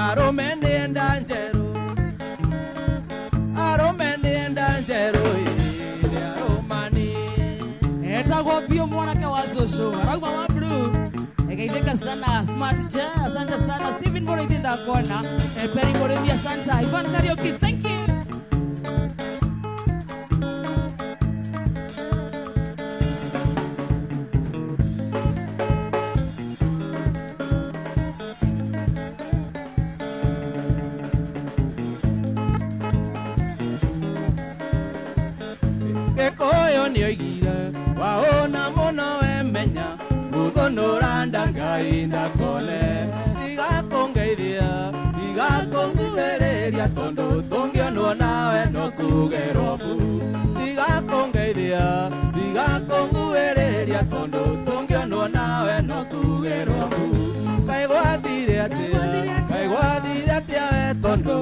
arũme nĩ enda njerũ arũme nĩ enda njerũ nĩ arũmani. Etagwo bio mwanake wa cũcũ arauma wa blue egeithĩka sana Smart J, asante sana Steven Muriithi ndakuona Perry Muriithi asante Ivan Kariuki thank you. Gĩkũyũ nĩoigire waũna mũno wemenya gũthũnũra Ngai ndakone tiga kũngeithia tiga kũngugĩrĩria tondũ tũngĩonwo nawe no kugerwo bu tiga kũngeithia tiga kũnguhĩrĩria tondũ tũngĩonwo nawe no kugerwo bu kaĩ gwathire atĩa kaĩ gwathire atĩa we tondũ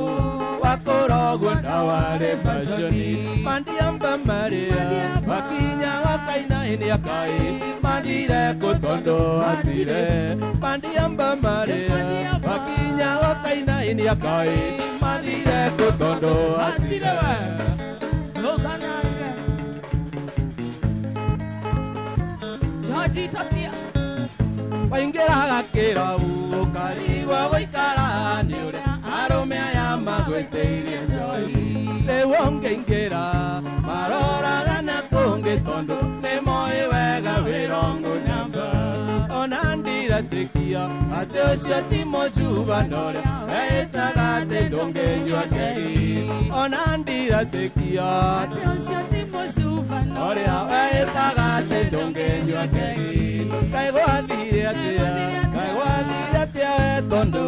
wakũrogwo ndawarĩ. warĩ fashoni mandiamba maria makinyaga kainaini akai mathire kũ tondũ atire mandiamba maria makinyaga kainaini akai mathire kũ tondũ atire. Waingĩraga kĩrabu ũkarigwo gũikara nĩ ũrĩa arũme aya magwĩtĩirie njohi rĩu ũngĩingĩra maroraga na kũngĩ tondũ nĩ moĩ wega wĩrongo namba ona ndiretĩkia atĩ ũcio ti mũcuba norĩa eĩtaga atĩ ndũngĩnyua kegi ona ndiretĩkia atĩ ũcio ti mũcuba norĩa eĩtaga atĩ ndũngĩnyua kegi. Kaĩ gwathire atĩa, kaĩ gwathire atĩa we tondũ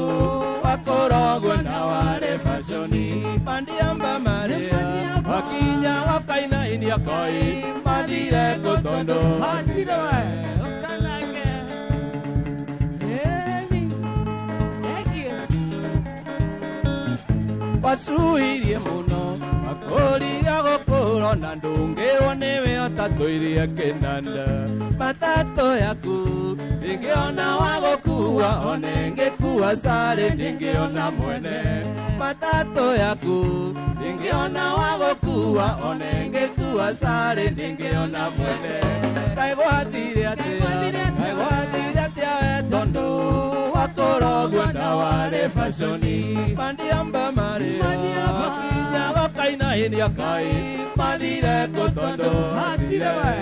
wakũrogwo na warĩ fashoni mandiamba maria makinyaga kainaini akoi mathire kũ tondũ hatire we ũkanange. Wacuhirie mũno makũririe gũkũrwo na ndũngĩrwo nĩwe ũtatũirie kĩnanda matatũ yaku ndingĩona wa gũkua ona ĩngĩkua carĩ ndingĩona mwene matatũ yaku ndingĩona wa gũkua ona ĩngĩkua carĩ ndingĩona mwene. Kaĩ gwathire atĩa, kaĩ gwathire atĩa we tondũ wakũrogwo na warĩ fashoni mandiamba maria makinyaga kainaini akai mathire kũ tondũ hatire we.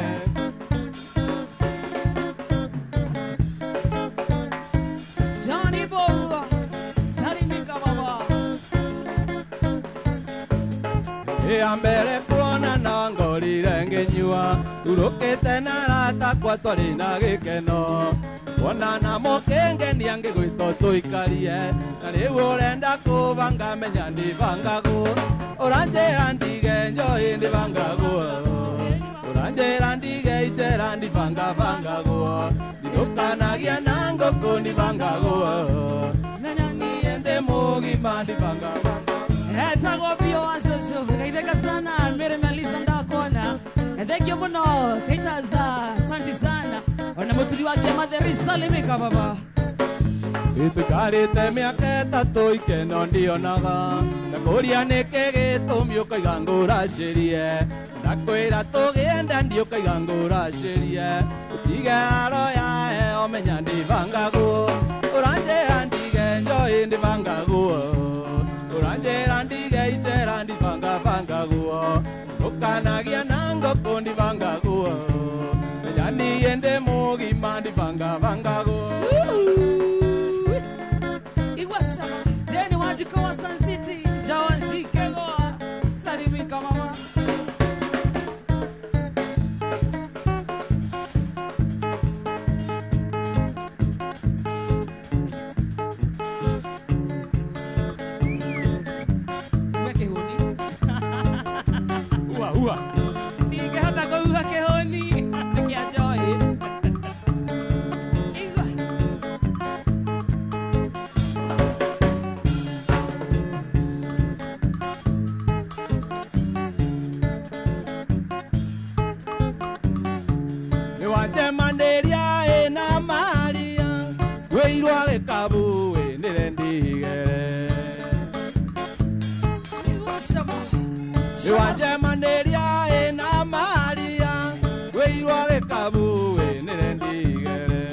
Johnny Boa salimika baba. Ya mbere kuona na ngorire ngĩnyua urũkĩte na arata akwa twarĩ na gĩkeno wona na mũkĩngenia ngĩgwĩtwo tũikarie na rĩu ũrenda kũbanga menya ndibangagwo ũranjĩra ndige njohi ndibangagwo ũranjĩra ndige icera ndibangabangagwo ndindũkanagia na ngũkũ ndibangagwo niĩ ndĩ mũgima ndibangabangagwo. Etagwo Bio wa Shosho kaitheka sana Mary Melissa ndakona. Thank you muno Keitaza, asante sana ona muturi wake Matheri salimika baba. Itukarĩte mĩaka ĩtatũ ikeno ndionaga ndakũria nĩkĩ gĩtũmi ũkaiga ngũracĩrie ndakwĩra tũgĩenda ndiũkaiga ngũracĩrie ũtige aro yae omenya ndibangagwo ũranjĩra ndige njohi ndibangagwo ũranjĩra ndige icera ndibangabangagwo ũkanagia na ngũkũ ndibangagwo menya niĩ ndĩ mũgima ndibangabangagwo. Igwasha Jeni Wanjiko wa Sun City Jawanshikegoa salimika mama. Ua ua ningĩhota kũhuha kĩhũni kĩa njohi. Igua Nĩwanjemanĩria ĩna Maria wĩirwo gĩkabu ĩnĩre ndigere Nĩwanjemanĩria ĩna Maria wĩirwo gĩkabu ĩnĩre ndigere.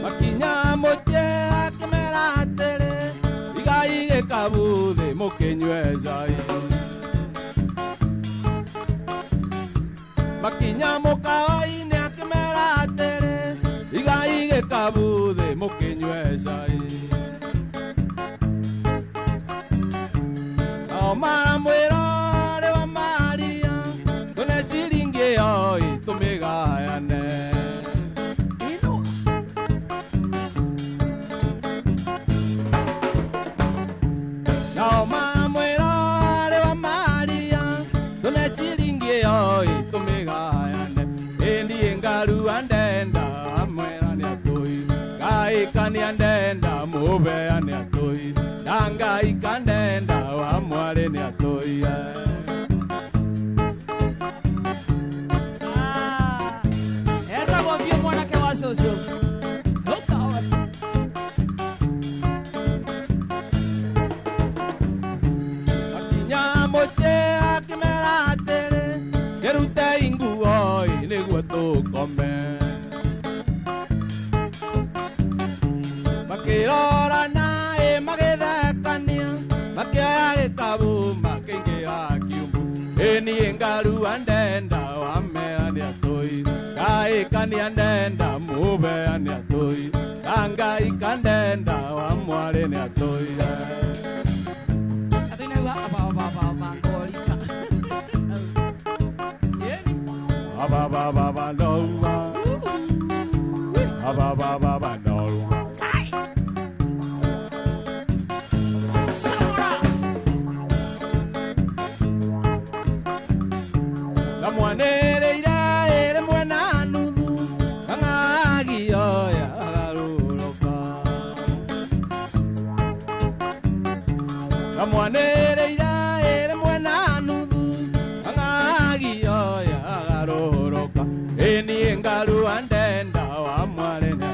Makinya mũciĩ akĩmera atĩrĩ igai gĩkabu thĩ mũkĩnyue cai. Makinya mũkawa-inĩ akĩmera atĩrĩ igai gĩkabu thĩ mũkĩnyue cai. Nao maramwĩra ũrĩ wa Maria tũne ciringi ĩyo tũmĩgayane. Nao maramwĩra ũrĩ wa Maria tũne ciringi ĩyo tũmĩgayane. Ĩĩ niĩ ngarua ndenda amwĩra nĩ atũi ngai kanitha. Mubea nĩ atũi Ndangaika ndenda wa mwarĩ nĩ atũi. Etagwo Biũ mwanake wa cũcũ. Akinya mũciĩ akĩmera atĩrĩ kĩrutei nguo nĩguo tũkome. Makĩrorana magĩthekania makĩoya gĩkabu makĩingĩra kiumbu. Ĩ niĩ ngarua ndenda wa mera nĩ atũi ngaĩkania ndenda mũbea nĩ atũi ngangaika ndenda wa mwarĩ nĩ atũi. Aba ba ba ba no ba ba ba ba no. Kamwanereire ere mwena nuthu kang'agioya agarũrũka. Kamwanereire ere mwena nuthu kang'agioya agarũrũka. Ĩ niĩ ngarua ndenda wa mwarĩ nĩ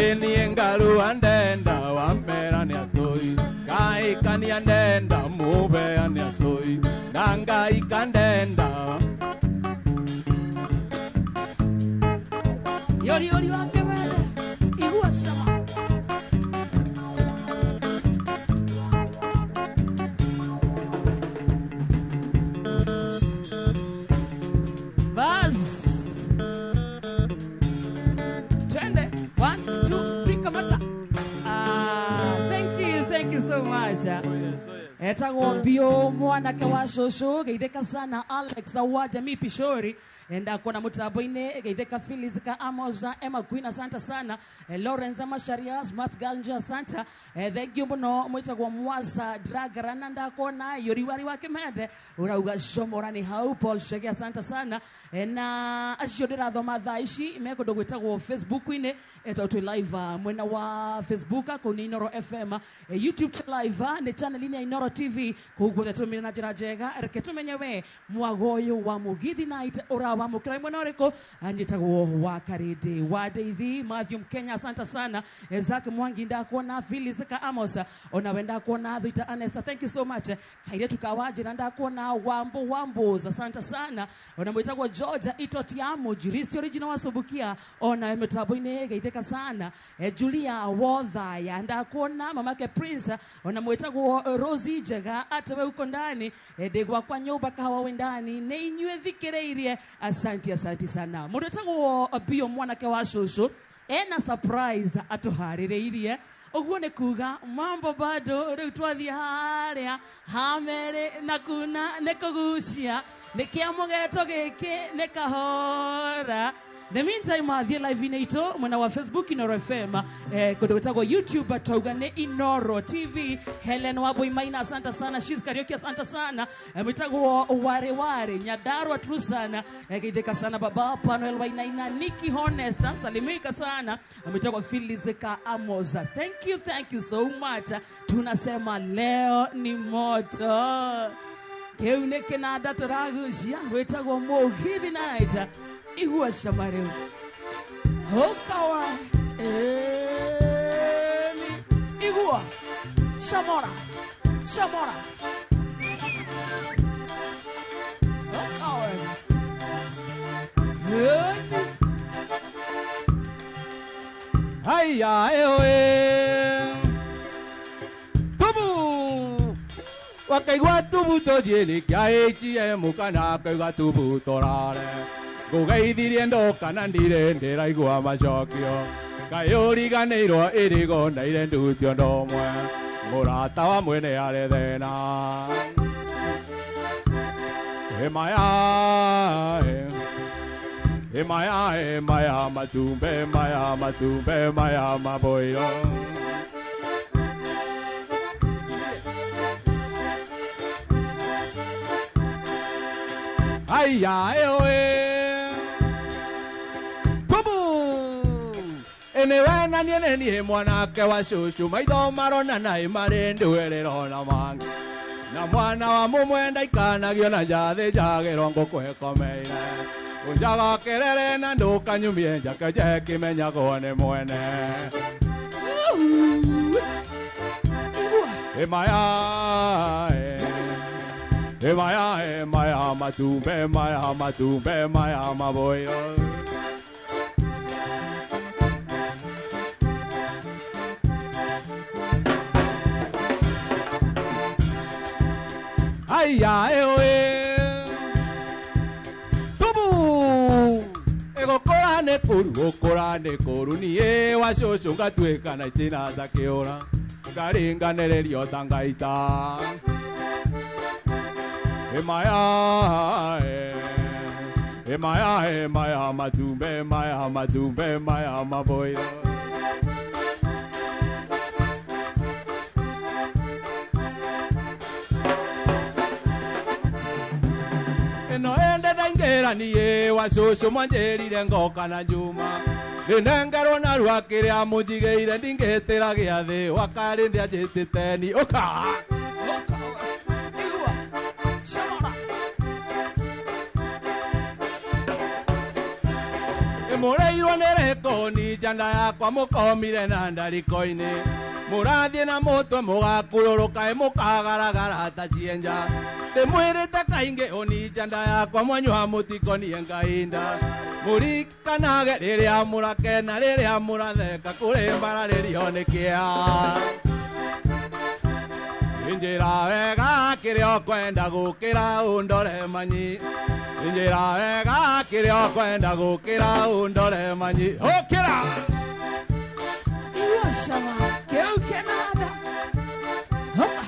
ĩ niĩ ngarua ndenda wa mera nĩ atũi ngaĩkania ndenda mũbea nĩ atũi ndangaika ndenda. Yori yori wa kemene igua sama. Bas. Twende. 1 2 3 kamata. Thank you so much. Etagwo Biũ mwanake wa cũcũ geithĩka sana Alex wa Jamii Pishori ndakona mutambo-inĩ geithĩka Phyllis ka Amosa Emma Queen asante sana Lawrence Masharia Smart Ganja asante thank you muno mwitagwo Mwasa Dragarana ndakona yoriwari wa Kimende urauga comora ni hau Paul Shege asante sana na acio ndĩrathoma thaa ici me kũndũ gwĩtagwo Facebook-inĩ tondũ twĩ live mwena wa Facebook kũu nĩ Inoro FM YouTube live nĩ channel-inĩ ya Inoro TV kũu guothe tũmire na njĩra njega reke tũmenye we mwago ũyũ wa Mugithi Night ũrawamũkĩra mwena ũrĩkũ. Njĩtagwo wa Karĩndĩ wa Ndeithi Matthew Mkenya asante sana Zak Mwangi ndakuona Phyllis ka Amos ona we ndakuona Thuita Anesta thank you so much kairetu kawanjĩra ndakuona Wambo Wambos asante sana ona mwĩtagwo Georgia Itotiamo Juristi original wa Subukia ona we mĩtambo-inĩ geithĩka sana Julia Wothaya ndakuona mamake Prince ona mwĩtagwo Rosie Njega atewe uko ndani ndĩ gwakwa nyũmba kahawa wĩ ndani nĩ inyuĩ thikĩrĩirie asante asante sana. Mũndũ wĩtagwo Biũ mwanake wa cũcũ ena surprise atũharĩrĩirie ũguo nĩ kuga mambo bado rĩu twathiĩ harĩa hamerĩ na kuna nĩ kũgucia nĩ kĩa mũgeto gĩkĩ nĩ kahora. The meantime athiĩ live-inĩ itũ mwena wa Facebook Inoro FM kũndũ gwĩtagwo YouTube twauga nĩ Inoro TV Helen Waboi Maina asante sana Shiz Karaoke asante sana mwĩtagwo Ware Ware Nyandarua Trusana geithĩka sana baba Panuel Wainaina Nikki Honest salimika sana mwĩtagwo Phyllis ka Amosa thank you so much. Tunasema leo ni moto kĩu nĩ kĩnanda tũragucia gwĩtagwo Mugithi Night igua cama rĩu hokawa emi igua chamora chamora hokawa emi Haya eoe tubu wakaigua tubu tũthiĩ nĩ kĩa ATM kana akaigua tubu tũrare ngũgeithirie ndoka na ndirĩ ndĩraigua macokio kaĩ ũriganĩirwo ĩrĩgo na ire ndutio ndomwe mũrata wa mwene arĩ thĩna Maya maya maya matumbe maya matumbe maya maboyo Aya eoe Tubu Nĩ we na niĩ nĩ niĩ mwanake wa cũcũ maitho marona na ĩmarĩ ndwĩrĩro na mangĩ na mwana wa mũmwe ndaikanagio na njathĩ njagĩrwo ngũkũ ĩkomeire ũnjaga kerere na ndũkanyumie njake njekĩmenyagwo nĩ mwene Emaya emaya emaya matumbe maya matumbe maya maboyo Ai eoe Tubu Egokora ne kuru gokora ne kuru niĩ wa cũcũ ngatuĩka na itina takĩũra ngaringanĩrĩrio ta ngaita Emaya emaya emaya matumbe maya matumbe maya maboyo Eno ende ndaingĩra niĩ wa cũcũ mwanjĩrire ngoka na njuma ndĩnengerwo narua kĩrĩa mũnjigĩire ndingĩtĩra gĩathĩ wakarĩ ndĩanjĩtĩte ni ũka Mũreirwo nĩ rekoni njanda yakwa mũkomire na ndariko-inĩ mũrathiĩ na mũtwe mũgakurũrũka ĩ mũkagaragara ta cienja ndĩmwĩrĩte kaingĩ ũni njanda yakwa mwanyua mũtikonie ngainda mũrikanage rĩrĩa mũrakena rĩrĩa mũratheka kũrĩ mbararĩrio nĩ kĩa Injĩra wega kĩrĩa ũkwenda gũkĩra ũndore manyi Injĩra wega kĩrĩa ũkwenda gũkĩra ũndore manyi ũkĩra Iwasama kĩu kĩnanda Hopa.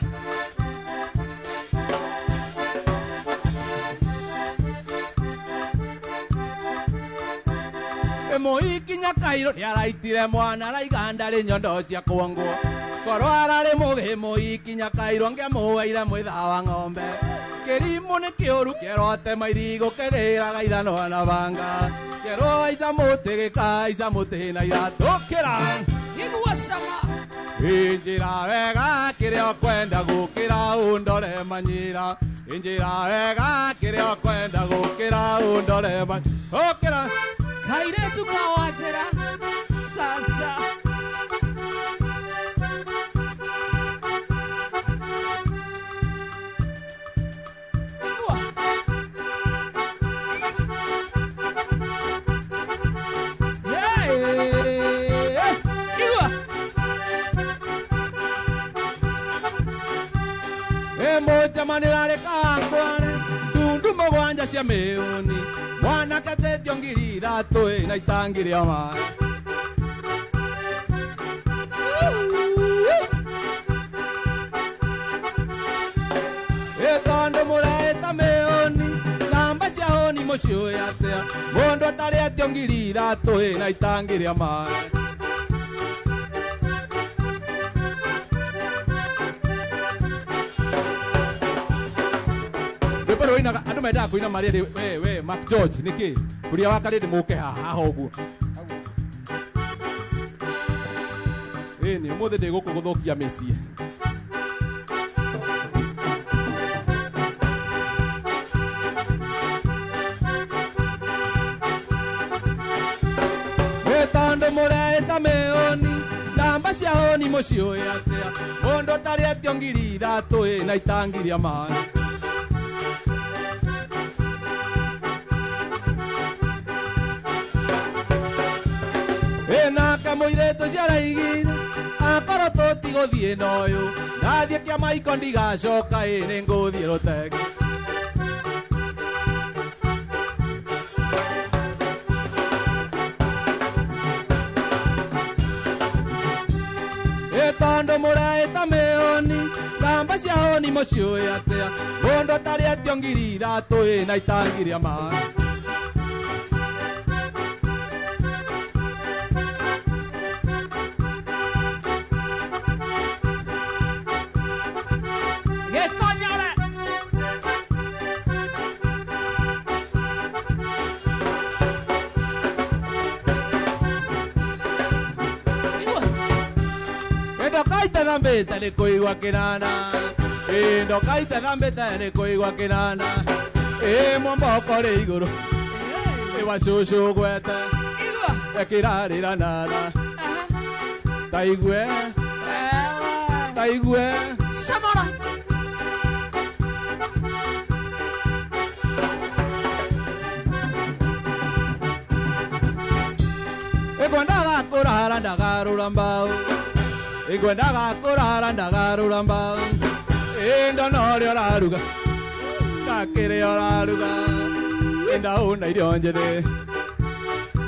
Mũikinya kairũ nĩaraitire mwana araiga ndarĩ nyondo cia kuongwo korwo ararĩ mũgĩ mũikinya kairũ ngĩamũweire mwĩtha wa ng'ombe kĩrimũ nĩ kĩũru kĩerote mairigũ kĩgĩraga ithanwa na banga kĩerwo aica mũtĩ gĩkaica mũtĩ na iratũkĩra Iwasama Injĩra wega kĩrĩa ũkwenda gũkĩra ũndore manyira Injĩra wega kĩrĩa ũkwenda gũkĩra ũndore manyira ũkĩra Kairetu kawatera sasa Emojamanĩrarĩ kangware tundu mũgwanja cia mĩũni mwana katetio ngiri ithatũ na itangĩrĩa maĩ Ĩ tondũ mũreĩta mĩũni namba cia hũni mũciũĩ atĩa mũndũ atarĩetio ngiri ithatũ na itangĩrĩa maĩ Rwĩmbo rũinaga andũ mendaga kũina marĩ erĩ we Mark George nĩkĩ kũria wa karĩndĩ mũke haha ũguo ĩni ũmũthĩ ndĩ gũkũ gũthũkia mĩciĩ Ĩ tondũ mũreĩta mĩũni namba cia hũni mũciũĩ atĩa mũndũ ũtarĩetio ngiri ithatũ na itangiria maĩ Ĩnake mũirĩtu ciaraigire akorwo tũtigũthiĩ na ũyũ ndathiĩ kĩamaiko ndigacoka ĩ nĩ ngũthiĩ rũtenge Ĩ tondũ mũreĩta mĩũni namba cia hũni mũciũĩ atĩa mũndũ atarĩetio ngiri ithatũ na itangiria maĩ Gĩkonyore ithambĩte nĩ kũigua kĩnana ĩ ndoka itethambĩte nĩ kũigua kĩnana ĩ mwomboko rĩ igũrũ ĩ wacũcũ gwete ekĩrarĩra nana taigue taigue Samora Ikwendaga kũrara ndagarũra mbaũ Ikwendaga kũrara ndagarũra mbaũ Ĩndo norĩa ũraruga Ndakĩrĩa ũraruga Ĩndaũna irio njĩthĩ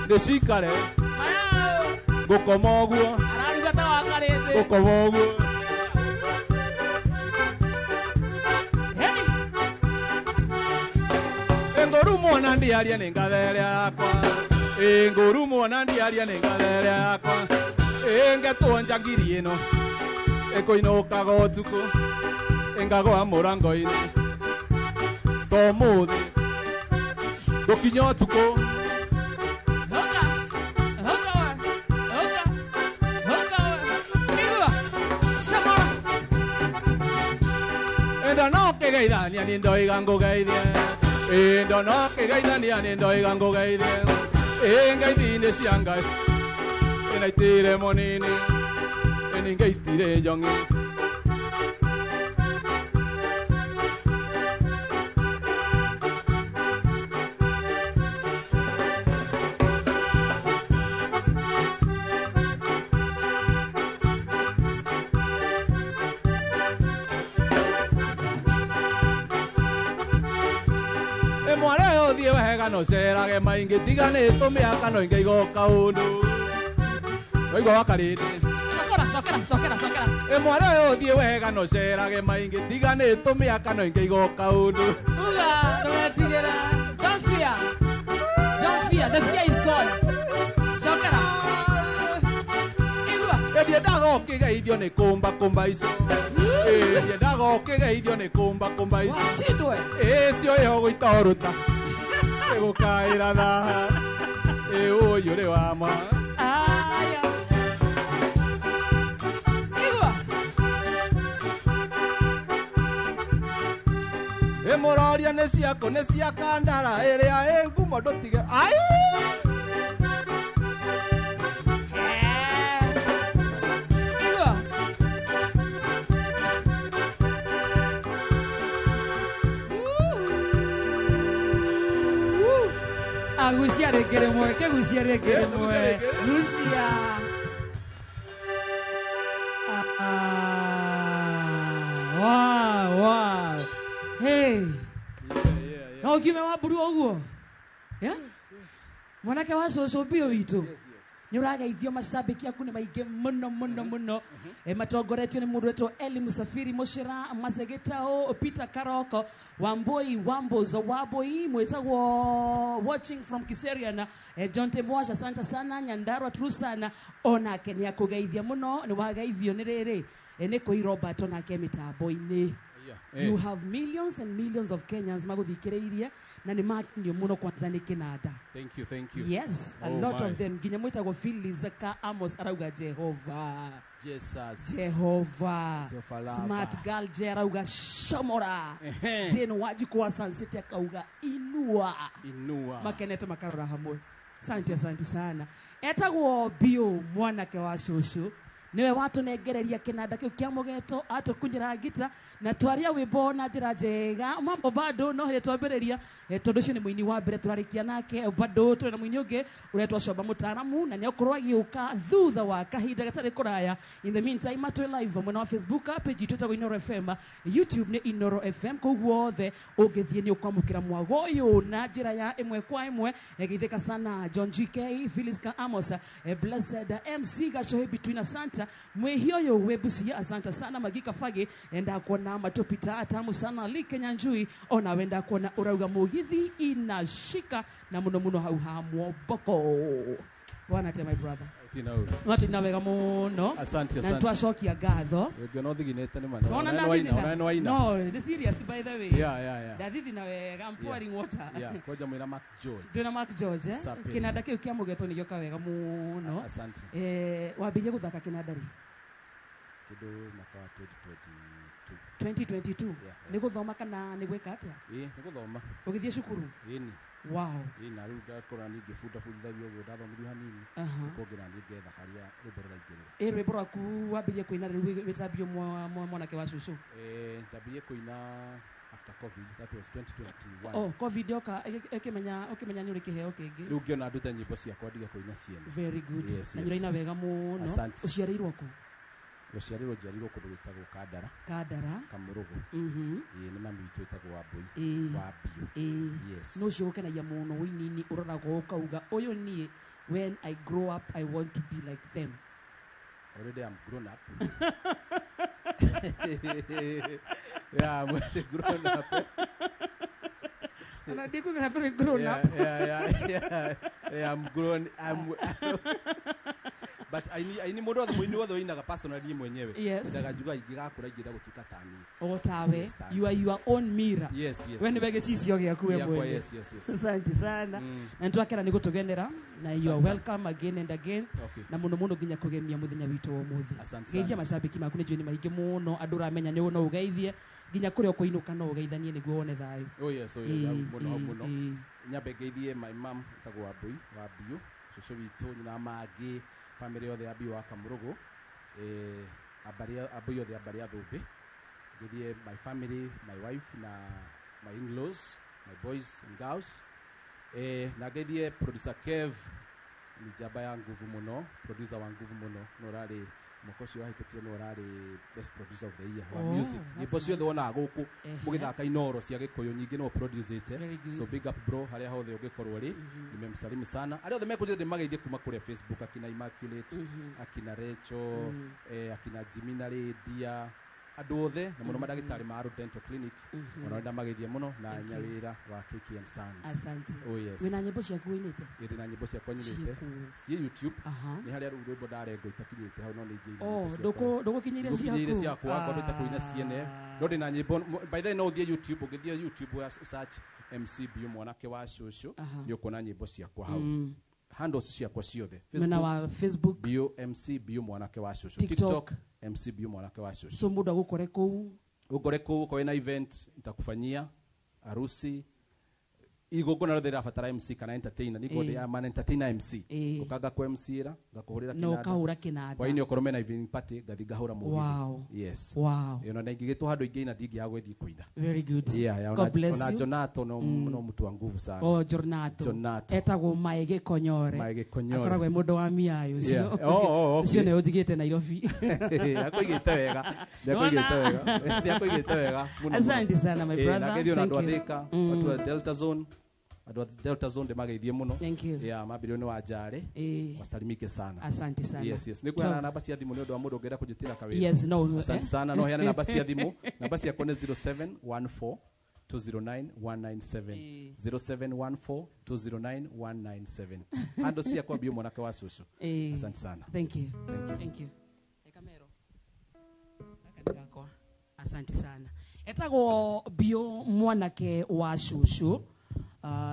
Ndĩcikare Ngũkoma ũguo Araruga ta wakarĩte Ngũkoma ũguo Ngũru mwana ndiaria nĩ ngathere yakwa Ngũru mwana ndiaria nĩ ngathere yakwa Ngetwo njangiri ĩno ĩkũinũkaga ũtukũ ĩngagwa mũrango-inĩ to ũmũthĩ ngũkinya ũtukũ Enda no kĩgeithania nĩ ndoiga ngũgeithie Endo no kĩgeithania nĩ ndoiga ngũgeithie Ngeithi-inĩ cia Ngai ĩnaitire mũnini ĩningeitire njong'i Mware ũthiĩ wega no ũcerage maingĩ tiganĩtwo mĩaka no ingĩigoka ũndũ Waigua wakarĩndĩ Cokera cokera cokera cokera Mware ũthiĩ wega no ũcerage maingĩ tiganĩtwo mĩaka no ingĩigoka ũndũ Uga ndũgetigĩre Don't fear Don't fear the fear is gone Cokera Igua Ndiendaga ũkĩgeithio nĩ kũmba kũmba icio Ndiendaga ũkĩgeithio nĩ kũmba kũmba icio Wacindwe Ĩcio ĩho gũita ũrũta Ĩgũkaĩra thaha Ĩ ũyũ rĩ wa ma Aya Igua Ĩ mũroria nĩ ciakũ nĩ cia kandara ĩrĩa ĩ ngumo ndũtige Ai Igua Agucia rĩngĩ rĩmwe kĩgucia rĩngĩ rĩmwe gucia Wow wow hey no ũkiume wa mburu ũguo yeah mwanake wa cũcũ biũ witũ nĩ ũrageithio macambĩki aku nĩ maingĩ mũno mũno mũno matongoretio nĩ mũndũ wetwo Eli Musafiri Mushira Masegitao Peter Karoko Wamboi Wambozo Waboi mwĩtagwo watching from Kiserian John Temwasha asante sana Nyandarua Trusana onake nĩ akũgeithia mũno nĩ wageithio nĩ rĩrĩ nĩ kũi Robert onake mĩtambo-inĩ You have millions and millions of Kenyans maguthikiriirie na ni makenio muno kwanza ni kinanda. Thank you, thank you. Yes, a lot of them. Nginya mwitagwo Phyllis ka Amos arauga Jehovah. Jesus. Jehovah. Smart girl J arauga Shomora. Jane Wajiko wa Sun City akauga Inua. Inua. Makenete makarora hamwe. Asante asante sana. Etagwo Bio mwanake wa cucu. Niwe watunengereria kinanda kiu kia mugeto atukunyira ngita na twaria wimbo na njira njega mambo bado no hĩndĩ twambĩrĩria tondu ũcio nĩ mũini wa mbere tũrarĩkia nake bado tũrĩ na mũini ũngĩ ũretwo Comba Mũtaaramu na nĩakorwo agĩũka thutha wa kahinda gatarĩ kũraya. In the meantime twĩ live mwena wa Facebook page itũ ĩtagwo Inooro FM, YouTube nĩ Inooro FM, kũu guothe ũngĩthiĩ nĩ ũkwamũkĩra mwago ũyũ na njĩra ya ĩmwe kwa ĩmwe. Geithĩka sana John GK, Phyllis Ka Amos, Blessed MC Gacohe between Asante mwihio yo webusia asante sana Magika Fage enda kuona matopita atamu sana Like Nyanjui ona wenda kuona urauga mugithi inashika na muno muno hau ha mwoboko. Bwana te my brother. Watina wega muno. Asante asante. Na twacokia ngatho. Wega no thiginete ni mana. No, no, serious by the way. Yeah yeah yeah. Ndathithi na wega, I'm pouring water. Yeah, koja mwira Mark George. Ndina Mark George eh. Kinanda kiu kia mugeto ni gioka wega muno. Asante. Wambirie guthaka kinanda ri? Kĩndũ mwaka wa 2022. 2022? Yeah. Nĩ gũthoma kana nĩ gwĩka atĩa? Ĩĩ, nĩ gũthoma. Ũgĩthiĩ cukuru? Ĩni. Wow. Ĩĩ, na rĩu ndakora niĩ ngĩbundabundithagio ũguo, ndathomithio hanini. Kũngĩ na niĩ ngetha harĩa rwĩmbo rũraingĩrĩra. Ĩ, rwĩmbo rwaku wambĩrĩrie kũina rĩu wĩ ta Biũ mwanake wa cũcũ? Ndambirie kũina after COVID, that was 2021. Oh, COVID yoka ĩkĩmenya ũkĩmenya nĩ ũrĩ kĩheo kĩngĩ. Rĩu ngĩona ndute nyĩmbo ciakwa ndige kũina ciene. Very good. Yes, Na yes. nĩ ũraina wega mũno. Asante. Ũciarĩirwo kũ? Gũciarĩrwo njiarirwo kũndũ gwĩtagwo Kandara. Kandara. Kamũrũgũ. Ĩĩ, nĩ mami witũ wĩtagwo Wambũi. Wa Biũ. Yes. Nũ ũcio ũkenagia mũno wĩinini ũroraga ũkauga ũyũ niĩ when I grow up I want to be like them? Already I'm grown up. Yeah, I'm already grown up. Ona ndikuga ndũrĩ grown up. Yeah, I'm grown. I'm but aini mũndũ wothe, mũini wothe ũinaga personally mwenyewe. Yes. Endaga njuga ingĩgakũra ingĩenda gũtuĩka ta niĩ. O tawe. Yes, ta niĩ. You are your own mirror. Yes. We nĩwe gĩcicio gĩaku we Gĩakwa, mwene. yes. Asante sana. Na nĩtwakena nĩ gũtũgenera na you are Asante sana. welcome again and again. Okay. Na mũno mũno nginya kũgemia mũthenya witũ wa ũmũthĩ. Asante Geithia sana. macambĩki maku, nĩ njũĩ nĩ maingĩ mũno andũ ũramenya nĩ no ũgeithie nginya kũrĩa ũkũinũka no ũgeithanie nĩguo wone thayũ. Oh yes, hau mũno, hau mũno. Ĩĩ. Nyambe ngeithie my mom ĩtagwo Wambũi wa Biũ, cũcũ witũ, nyina wa mangĩ, family yothe ya Biũ wa Kamũrũgũ, ambũi othe a mbarĩ ya Thũmbĩ. Ngeithie my family, my wife na my in-laws, my boys and girls. Na ngeithie producer Kev, ni njamba ya nguvu mũno, producer wa nguvu mũno, no ũrarĩ mwaka ũcio wahĩtũkire, no ũrarĩ best producer of the year wa Oh, music. that's Nyĩmbo ciothe nice. wonaga gũkũ mũgĩthaka inoro cia gĩkũyũ nyingĩ no producete. Very good. So big up bro, harĩa hothe ũngĩkorwo rĩ, nimemsalimu sana. Arĩa othe mekũnjĩra ndĩmageithie kuma kũrĩa Facebook, akina Immaculate, akina Rachel, akina Jimmy na Lydia, andũ othe na mũno mandagĩtarĩ ma Aro Dental Clinic, ona ndamageithie mũno na Thank you. nyawĩra wa KKN Sons. Asante. Oh yes. Wĩna nyĩmbo ciaku wĩinĩte? Ĩndĩ na nyĩmbo ciakwa nyinĩte Ciĩkũ? ciĩ YouTube. Aha. Nĩ harĩa rĩu rwĩmbo ndarengwo itakinyĩte hau, no nĩ ingĩ Oh, ndũgũkinyĩire ciaku? Ndũgũkinyĩire ciakwa, ngwambĩte kũina ciene, no ndĩ na nyĩmbo. By the way, no ũthiĩ YouTube, ũngĩthiĩ YouTube search MC Biũ mwanake wa cũcũ, nĩ ũkuona nyĩmbo ciakwa hau, handles ciakwa ciothe. Mwena wa Facebook? Biũ, MC Biũ mwanake wa cũcũ. TikTok. TikTok, MC Biũ mwanake wa cũcũ. So mũndũ agũkore kũu? Ũngore kũu, ũkorwo na event nitakufanyia, harusi, igongona rĩothe rĩrabatara MC kana entertainer, niko Ĩĩ. I'm an entertainer MC. Ĩĩ. Ũka ngakũ MC ra ngakũhũrĩra Na ũkahũra kĩnanda. Hwaĩ-inĩ okorwo mena evening party, ngathi ngahũra mũgithi. Wow. Yes. Wow. Ĩno na ingĩgĩtwo handũ ingĩina, ndingĩaga gũthiĩ kũina. Very good. Yeah, God bless ona you. Jonato no mtu wa nguvu sana. Oh, Jornato. Jonato. Etagwo Mae Gĩkonyore. Mae Gĩkonyore. Akoragwo e mũndũ wa miayo ũcio. Yeah. Oh, okay. Ũcio nĩwe ũnjigĩte Nairobi. Nĩakũigĩte wega. Nĩakũigĩte wega. Nĩakũigĩte wega mũno mũno. Asante sana, my brother. Na ngeithio na andũ a Thank you. Thika, watu wa Delta Zone, andũ a Delta Zone ndĩmageithie mũno. Thank you. Yeah, mambĩrĩrio nĩ wa Njare. Wasalimike sana. Asante sana. Yes. Nĩ kũheana namba cia thimũ nĩ ũndũ wa mũndũ ũngĩenda kũnjĩtĩra kawĩra. Yes, no, Asante eh. sana. No heane namba cia thimũ. Namba ciakwa nĩ 0714 209 197, 0714 209 197. Handũ ciakwa Biũ mwanake wa cũcũ. Asante sana. Thank you. Thank you. Thank you. Kamero. Gaka nĩ gakwa. Asante sana. Etagwo Biũ mwanake wa cũcũ.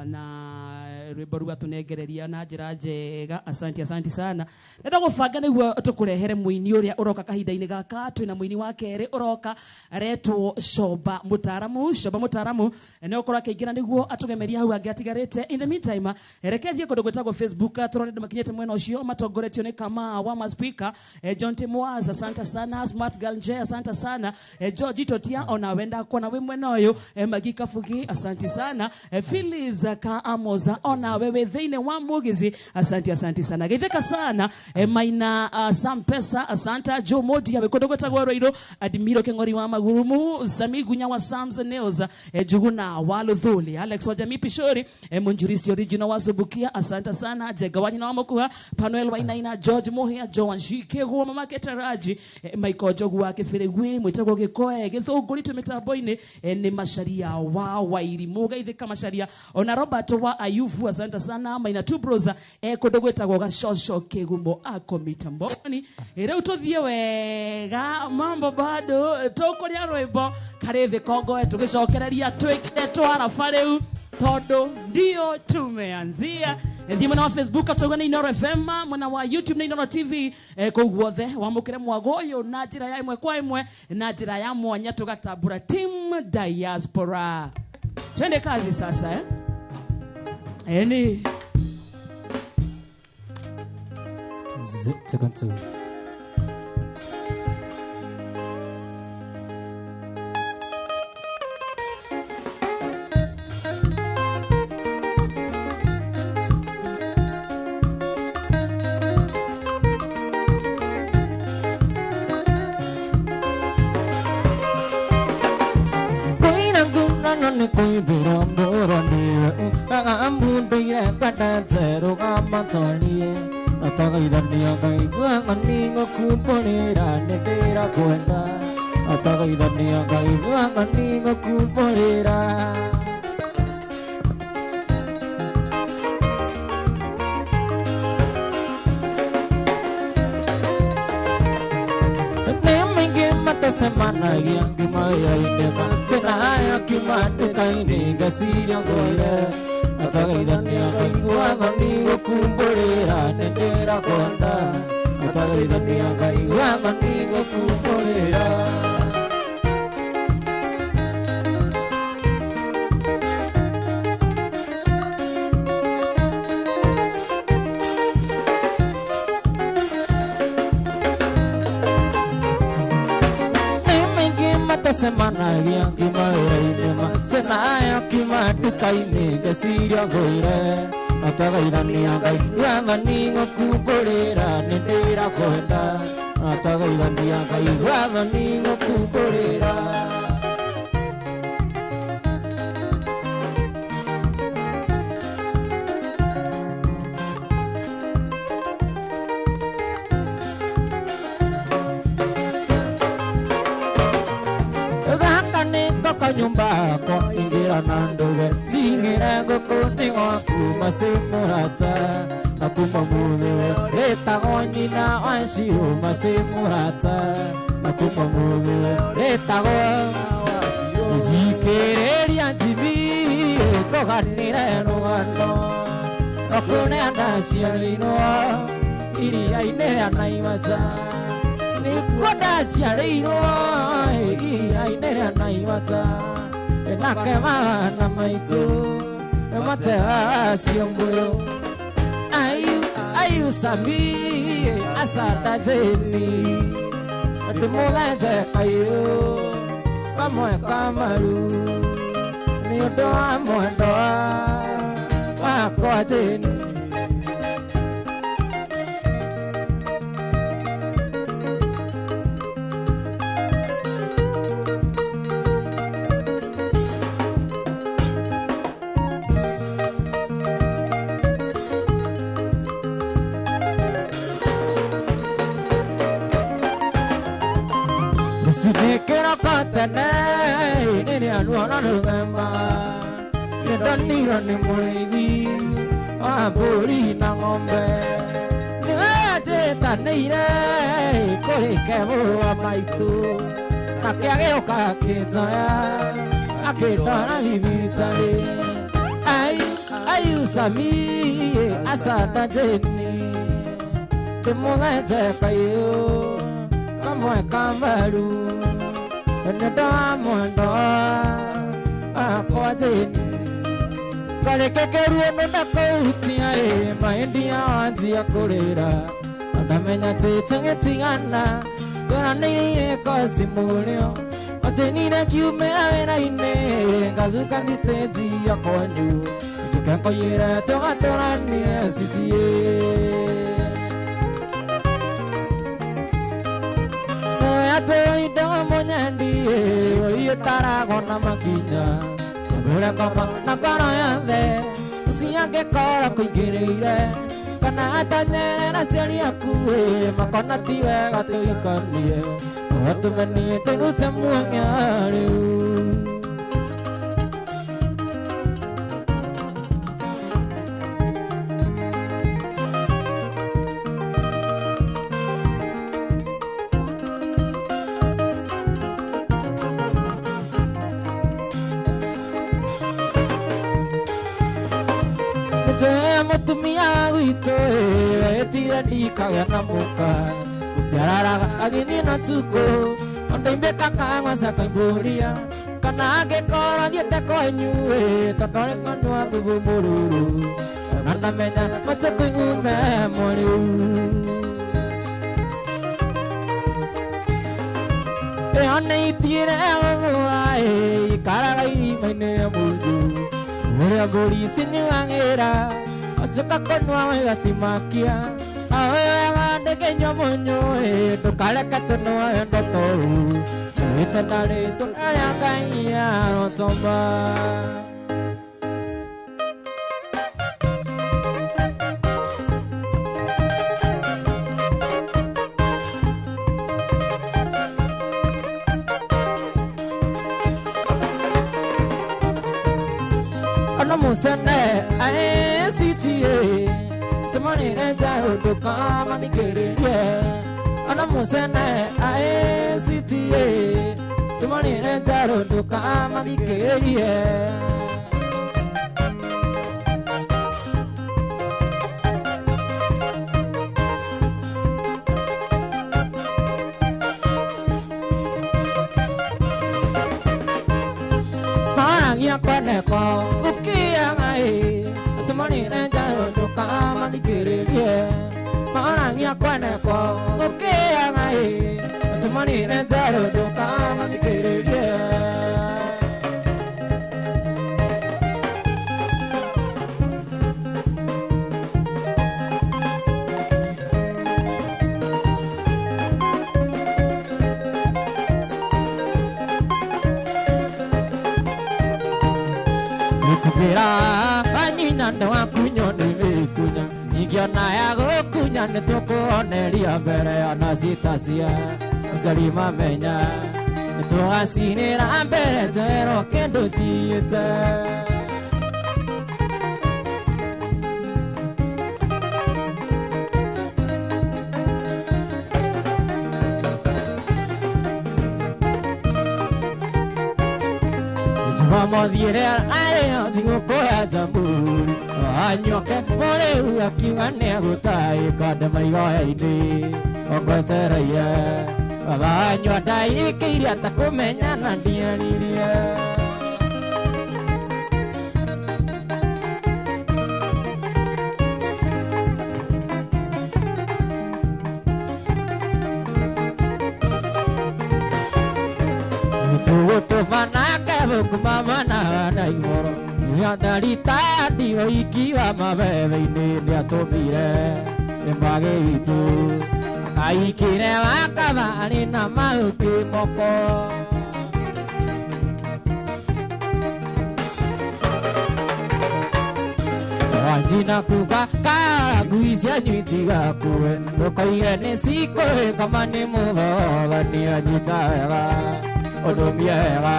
Na rwĩmbo rũu atũnengereria na njĩra njega. Asante, asante sana. Ndenda gũbanga nĩguo tũkũrehere mũini ũrĩa ũroka kahinda-inĩ gaka. Twĩna mũini wa kerĩ ũroka aretwo Coba Mũtaramu. Coba Mũtaramu nĩ ũkorwo akĩingĩra nĩguo atũgemerie hau angĩ atigarĩte. In the meantime, reke thiĩ kũndũ gwĩtagwo Facebook, tũrone andũ makinyĩte mwena ũcio matongoretio nĩ Kamaa wa Maspika, John Timwas, asante sana. Smart Girl Nje, asante sana. George Totia, ona wenda kuona wĩ mwena ũyũ. Magi Kabugi, asante sana. Phyllis Ka Amoza, ona wewe thĩinĩ wa Mugithi, asante, asante sana. Geithĩka sana. Maina Sam Pesa, asante. Joe Modi wĩ kũndũ gwĩtagwo Ruiru. Admiro Kĩng'ori wa Magurumu, Sami Gunya wa Sam's Nails, Juguna wa Luthuli, Alex wa Jamii Pishori, Munjuristi original wa Subukia, asante sana. Jega wa nyina wa Mukuha, Panuel Wainaina, George Muhia, Joan Shikego, Mama Ketaraji, Michael Jogu wa Kĩbĩrĩgwi, mwĩtagwo Gĩkoe, Gĩthũngũri twĩ mĩtambo-inĩ, nĩ Macharia wa Wairimu, geithĩka Macharia. Ona Robert wa Ayufu, asante sana. Maina Two Bros, kũndũ gwĩtagwo Gacoco Kĩgumo ako mitamboni. Rĩu tũthiĩ wega, mambo bado tũkũrĩa rwĩmbo karĩ thĩ kongoe, tũgĩcokereria twĩkĩre twaraba rĩu tondũ ndio tumeanzia. Thiĩ mwena wa Facebook atauga nĩ Inooro FM, mwena wa YouTube nĩ Inooro TV. Kũu guothe wamũkĩre mwago ũyũ na njĩra ya ĩmwe kwa ĩmwe, na njĩra ya mwanya, tũgatambũra team diaspora. Twende kazi sasa, eh? Eni. Second two. Nje mutumia gwitũ wetire ndikagĩa na mũka ũciararaga agĩthiĩ na tukũ ondoimbĩka kang'waca kaimbũria kana angĩkorwo thiĩte kwanyu tondũ nĩ kanyua thubu mũruru na ndamenya matukũ mũrĩu ĩyo nĩ itigire gũthũa ikaraga irima-inĩ rĩa munju ũrĩa mbũri cinyuagĩra ũcoka kũnua ũgacimakia wega ndĩkĩnyua mũnyũ ndũkareke tũnue ndotoru wĩte na rĩtwa rĩa Ngai arotoma. Musene ACTA tumanire njaru ndũkamathikĩrĩrie ona musene ACTA tumanire njaru ndũkamathikĩrĩrie. Maragia kweneko ukiangai tumanire njaru ndũkamathikĩrĩrie maragia kweneko ukiangai tumanire njaru ndũkamathikĩrĩrie. Nikubira anyina ndo wakunyo nimekunya ningiona ya gukunya nitukuoneria mbere ona citacia Salima menya nitugacinĩra mbere njerwo kĩndũ njiĩte. Mothiire arĩ thigũkũ ya Jamhuri anyoke mũrĩu akiuga nĩegũtaĩka ndemaigoya-inĩ ongwetereire baba anyua ndaikĩire atakũmenya na ndiaririe. Tũgũtũmana kumamana na igoro yandarita ndio ikiwa mabebe-inĩ nĩatũmire nĩmbage itũ akaikire wakaba arĩ na mahuti moko. Wanyina kuga ngui cianyu itigakue ndũkoige nĩ cikũĩ kama nĩ mũthogani anyita wega ũndũmie wega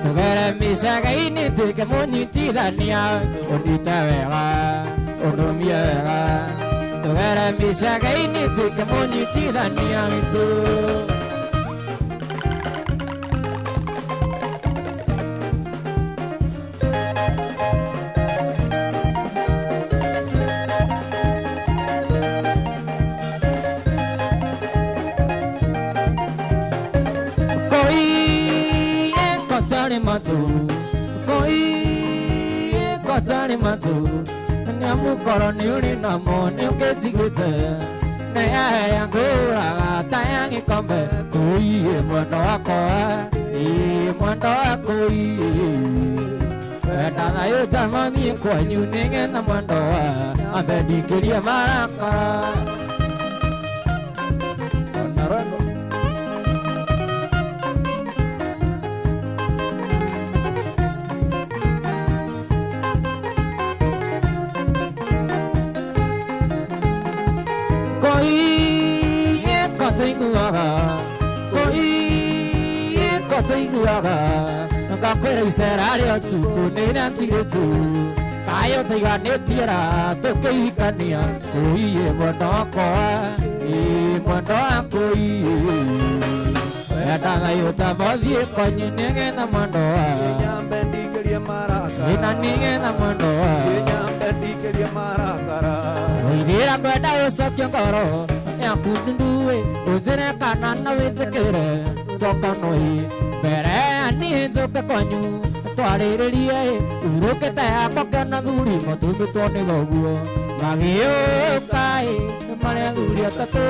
tũgere mĩcege-inĩ tuĩke mũnyitithania ũnyite wega ũndũmie wega tũgere mĩcege-inĩ tuĩke mũnyitithania witũ. Matu koi kotari matu nyamukoro ni uri namo ni ukejigite ne ya ngura ta ya gikombe koi mwendo wakwa i mwendo wakwa wenda nayo tamani kwanyu ningetha mwendo wa ambendikirie marakara. Ngakwĩra icera rĩa ũtukũ nĩrĩa ntigĩtu kayo tũiganĩtie tũkĩhikania kũiĩ mwendo wakwa ĩ mwendo wakwa wenda thayũ tambothiĩ kwanyu nĩgetha mwendo wa Nyambe ndikĩrie maraka ĩna nĩgetha mwendo wa Nyambe ndikĩrie Ndũngĩria marakara Oithira ngwenda ũcokie ngoro yaku ndundue ũnjĩre kana no wĩtĩkĩre coka noi mbere ya niĩ njũke kwanyu twarĩrĩrie urũkĩte yakwa kĩona thuri matũmĩtwo nĩ thoguo magĩũka ĩ marĩ athuri atatũ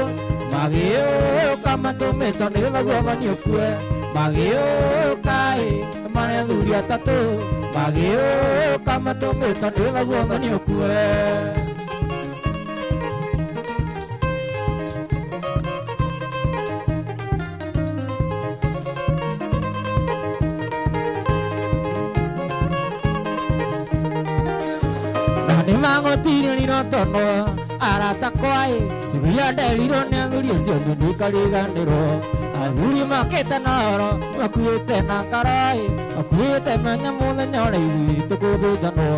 magĩũka matũmĩtwo nĩ thoguo thoni ũkue magĩũka ĩ marĩ athuri atatũ magĩũka matũmĩtwo nĩ thoguo thoni ũkue. Nĩmagũtirĩrĩrwo tono arata kwaĩ ciguia nderirwo nĩ athuri acio nĩndikariganĩrwo athuri makĩte na horo makuĩte na karaĩ makuĩte menya mũthenya ũrĩa ithuĩ tũkũthĩnjanwo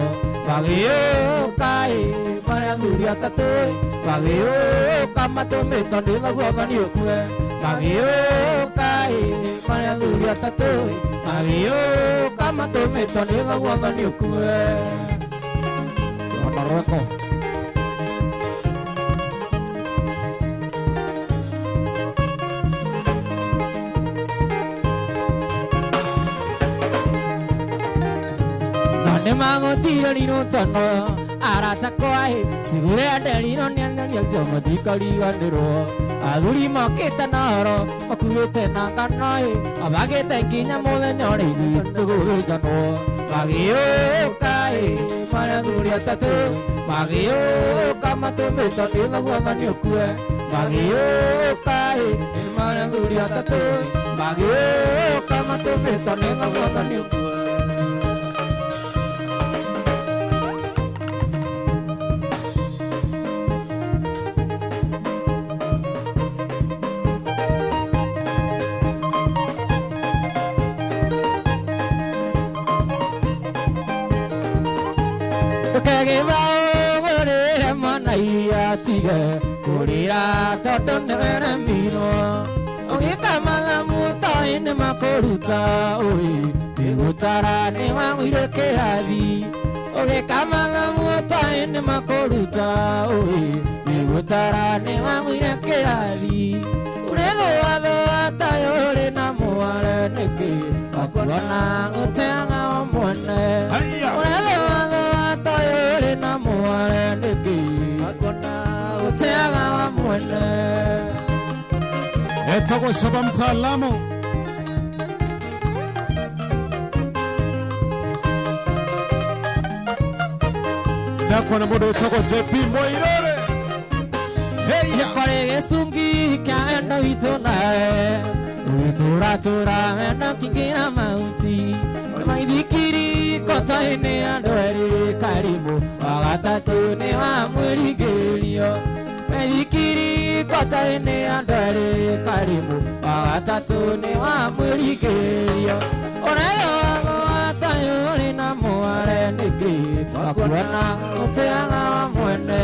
magĩũka ĩ marĩ athuri atatũ magĩũka matũmĩtwo nĩ thoguo thoni ũkue magĩũka ĩ marĩ athuri atatũ magĩũka matũmĩtwo nĩ thoguo thoni ũkue. Marruecos. Nĩmagũtirĩrĩrwo tono arata kwaĩ cigũrĩa nderirwo nĩ athuri acio matikariganĩrwo athuri mokĩte na horo makuĩte na nganoĩ mabangĩte nginya mũthenya ũrĩa ithuĩ tũgũthĩnjanwo magĩũka ĩ marĩ athuri atatũ magĩũka matũmĩtwo nĩ thoguo thoni ũkue magĩũka ĩ marĩ athuri atatũ magĩũka matũmĩtwo nĩ thoguo thoni ũkue. Tige kurira tondu nĩweremirwo ũgĩka mathamu toĩ nĩmakũruta ũĩ nĩgũtara nĩwagũire kĩrathi ũgĩka mathamu toĩ nĩmakũruta ũĩ nĩgũtara nĩwagũire kĩrathi ũrĩthũathũa tayo ũrĩ na mware nĩkĩ wakuona gũteaga o mwene ũrĩthũathũa tayo ũrĩ na mware nĩkĩ wakuona wa mwene. Etagwo Shaba mtaalamu. Ndakwa na mũndũ wĩtagwo JP Moirore. Heya kore gĩcungi kĩa wendo witũ nawe ũgĩtũratũra wendo kĩingĩra mahuti maithikiri koto-inĩ andũ erĩ karimũ wa gatatũ nĩ wa mwĩringĩrio maithikiri koto-inĩ andũ erĩ karimũ wa gatatũ nĩ wa mwĩringĩrio ũreyogwo tayo ũrĩ na mware nĩkĩ wakuona ũteaga wa mwene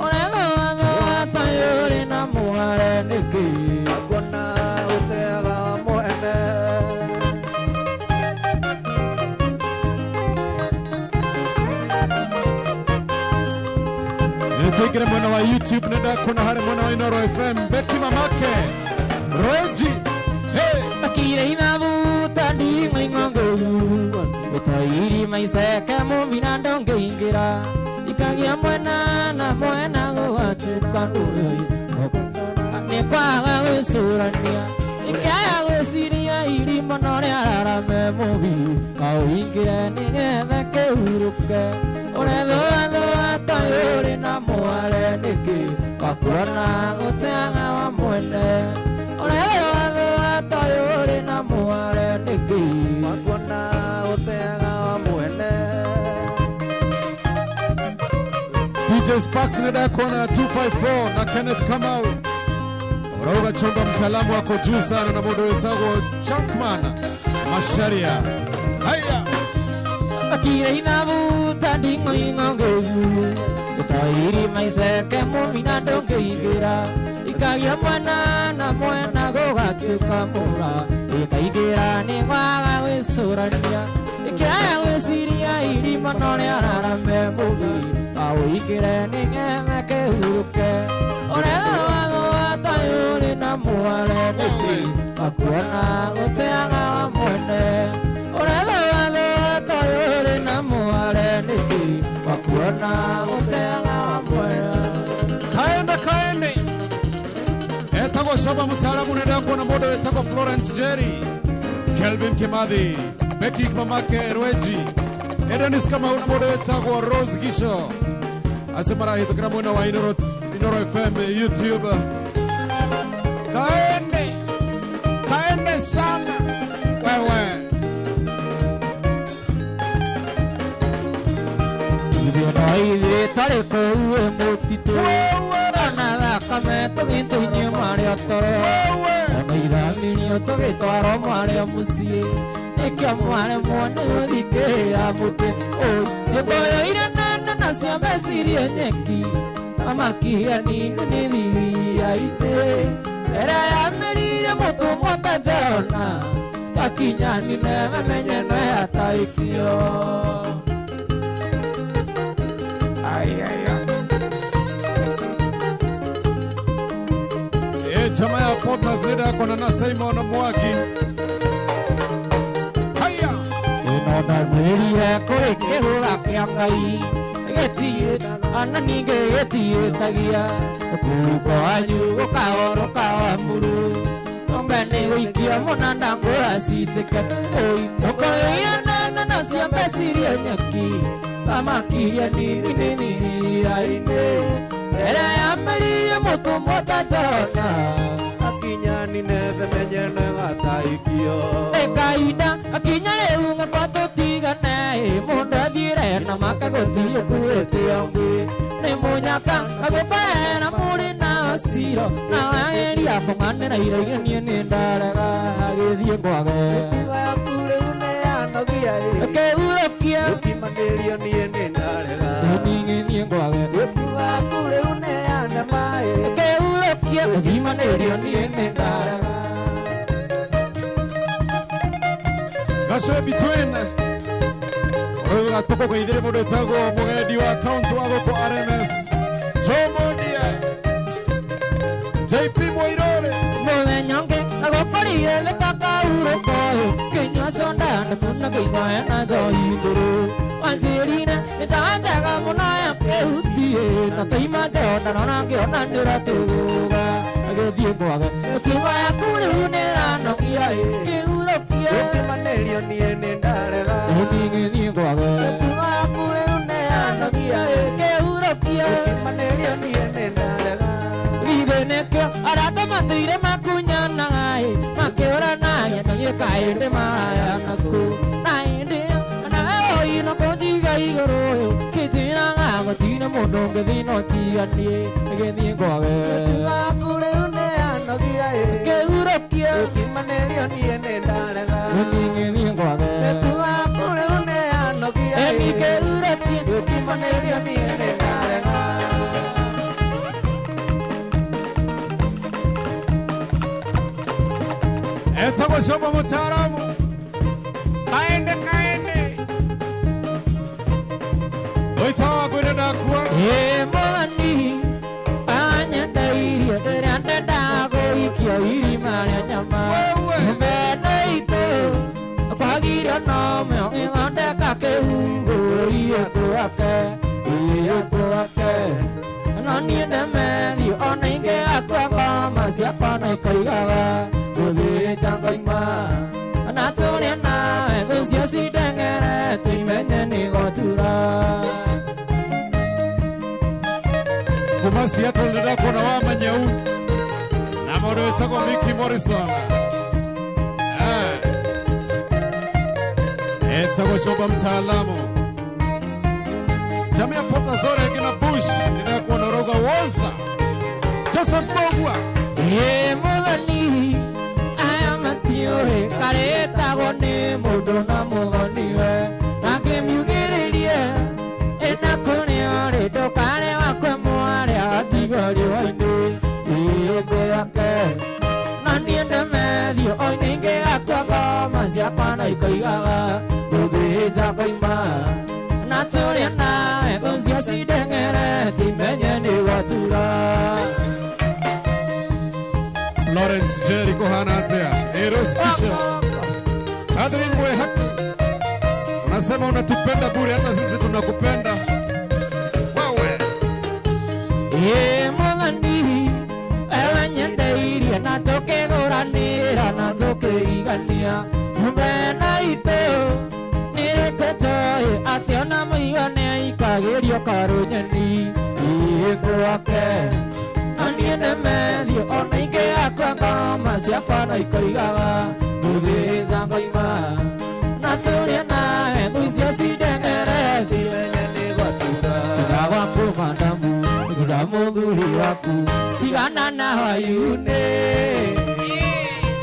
ũreyogwo tayo ũrĩ na mware nĩkĩ wakuona ũteaga wa mwene. Tuingire mwena wa YouTube nenda kuna hari mwena wa Inoro FM Betty Mamake Roji hey akire inabuta nding'oing'ongo itoiri maiseke mumina ndongeingĩra ikagia mwena na mwena gũgatuka ndũyũ nĩ kwaga gwĩcũrania ikaya gwĩciria irimo no rĩararame mũbi kaũingĩre nĩgetha kĩhurũke ũrethũathũa tayo ũrĩ na mware nĩkĩ wakuona gũteaga wa mwene ũrethũathũa tayo ũrĩ na mware nĩkĩ wakuona gũteaga wa mwene. DJ Sparks nenda kona 254 na Kenneth Kamau Urauga chomba mtaalamu wako juu sana na mũndũ wĩtagwo Chunkman Masharia. Haya akire inabuta nding'oing'ongeju itoiri maiseke mumina ndũngĩingĩra ikagia mwena na mwena gũgatuĩka mũra ĩkaingĩra nĩ kwaga gwĩcũrania ĩkĩaya gwĩciria irima no rĩararame mũbi Kĩingĩre nĩgetha kĩhurũke ũretha watho watayũrĩ na mware nĩkĩ wakuona gũteaga wa mwene ũretha watho watayũrĩ na mware nĩkĩ wakuona gũteaga wa mwene Kaende kaende. Etagwo Shoba mtaalamu nenda kuona mũndũ wĩtagwo Florence Jerry, Kelvin Kimathi, Becky Mamake Rweji, Edenis Kamau na mũndũ wĩtagwo Rose Gisho. Acio marahĩtũkĩra mwena wa Inoro, Inoro FM YouTube. Kaende. Kaende sana. Wewe. Ithuĩ no ithuĩ twarĩ kũu ĩ mũtitũ ona thakame tũgĩtũinyio marĩa toro ona ithamirio tũgĩtwarwo marĩa mũciĩ nĩkĩo mwaremwo nĩ gũthikĩrĩra mũtĩ ciĩmboyo iria nene na cia meciria nyeki thamaki anini nĩ thiria itĩ ĩrĩa yamĩrire mũtũmwo ta Jona takinya Nineve menye no yataikio. Ai, ai, ai. Chama ya Potters nenda kuona na Simon Mwaki. Haya. Ĩno ndamwĩrire kũrĩ kĩhũra kĩa Ngai gĩtigĩ ana ningĩ gĩtigĩtagia kũhuko wanyu gũkahoroka wa muru ng'ombe nĩ gũikia mũnanda ngũra citĩke ũkoia nene na ciambe cirie nyeki thamaki nini nĩ iria-inĩ ĩrĩa yamĩrire mũtũmwo ta Jona Akinya Nineve menye no gataikio Ekaina akinya rĩu ngakwa tũtigane mũndũ athiĩre na makagũthiĩ ũkuĩte ngui nĩ mũnyaka agũkorera mũrĩ na ciro na wageria kũng'anĩra irio niĩ nĩ ndarega agĩthiĩ ngwage Mĩtugo yaku rĩu nĩ yanogia ĩkĩhurũkia Gũkimanĩrio niĩ nĩ ndarega ningĩ ngwage Mĩtugo yaku rĩu nĩ yanema ĩkĩhurũkia gũkimanĩrio niĩ nĩ ndarega Gacoe between. Rĩu gatũkũgeithĩrie mũndũ wĩtagwo mũgendi wa county wa gũkũ RMS Jomonia JP Moirore mũthenya ũngĩ agũkorire thĩkakaurũko kĩnyua conda ndĩmuna kĩithoya na njohi ngũrũ wanjĩrire nĩtanjega mũno ya kĩhutie na tũima njonda nona ngĩona nĩũratũgũga agĩthiĩ ngwage mĩtugo yaku rĩu nĩranogia kĩhurũkie Gũkimanĩrio niĩ nĩ ndarega ningĩ ngwage Mĩtugo yaku rĩu nĩ yanogia kĩhurũkie Gũkimanĩrio niĩ nĩ ndarega Githĩ nĩkĩo arata matũire makunyanaga ĩ makĩũranagia tũgĩka hĩndĩ marayana kũ na hĩndĩ ĩyo nawe ũino kũnjiga igũrũ kĩnjĩraga gũtirĩ mũndũ ũngĩ thĩna ũtiganie gĩthiĩ ngwage Mĩtugo yaku rĩu nĩ yanogia kĩhurũkie Gũkimanĩrio niĩ nĩ ndarega ningĩ ngwage Mĩtugo yaku rĩu nĩ yanogia ĩni kĩhurũkie Gũkimanĩrio niĩ nĩ ndarega Etagwo Shoba mtaalamu. Kaende kaende. Wĩtawa kwĩrĩ ndakua. Ĩ mwathani anyendeirie rĩrĩa ndendaga gũikio irima rĩa nyama mene itũ kwagirio no ĩthondeka kĩhungũ iyũkũake iyũkũake no niĩ ndemethio ona ingĩgakua ngoma ciakwa na ikoigaga gũthĩnja ngoima na tũrĩa nawe thũ cio cindeng'erete imenye nĩ gwatura Kuma Seattle nenda kuona wa Manyau na mũndũ wĩtagwo Mickey Morrison. Etagwo Shoba mtaalamu. Jamia Potter Zore kina Bush nenda kuona Roga Woza. Joseph Mogwa. Ĩ mũthoni aya matiũĩ karĩtagwo nĩ mũndũ na mũthoniwe na ngĩmiugĩrĩrie ĩna kũrĩa ũrĩ ndũkare wakwe mwarĩa atigwo riũa-inĩ ĩngũ yake na niĩ ndemethio oine ingĩgakua ngoma ciakwa na ikoigaga gũthĩnja ngoima na tũrĩa nawe thũ cio cindeng'ere Kuhana atia. Eros Kisha. Catherine Mwehaki. Unasema unatupenda bure, hata sisi tunakupenda. Wewe. Eh mwathani ewe nyendeirie na tukĩgũranĩra na tũkĩigania nyũmba itũ nĩrĩkĩtoĩ atĩ ona mũigua nĩaikagĩrio karũnyeni ĩngwake na niĩ nĩmethio ona ingĩ akwa ngoma ciakwa no ikoigaga gũthĩnja ngoima na tũrĩe nawe ngũ icio cindengeretie tiga gwaku madamu tiga mũthuri waku tigana na hayune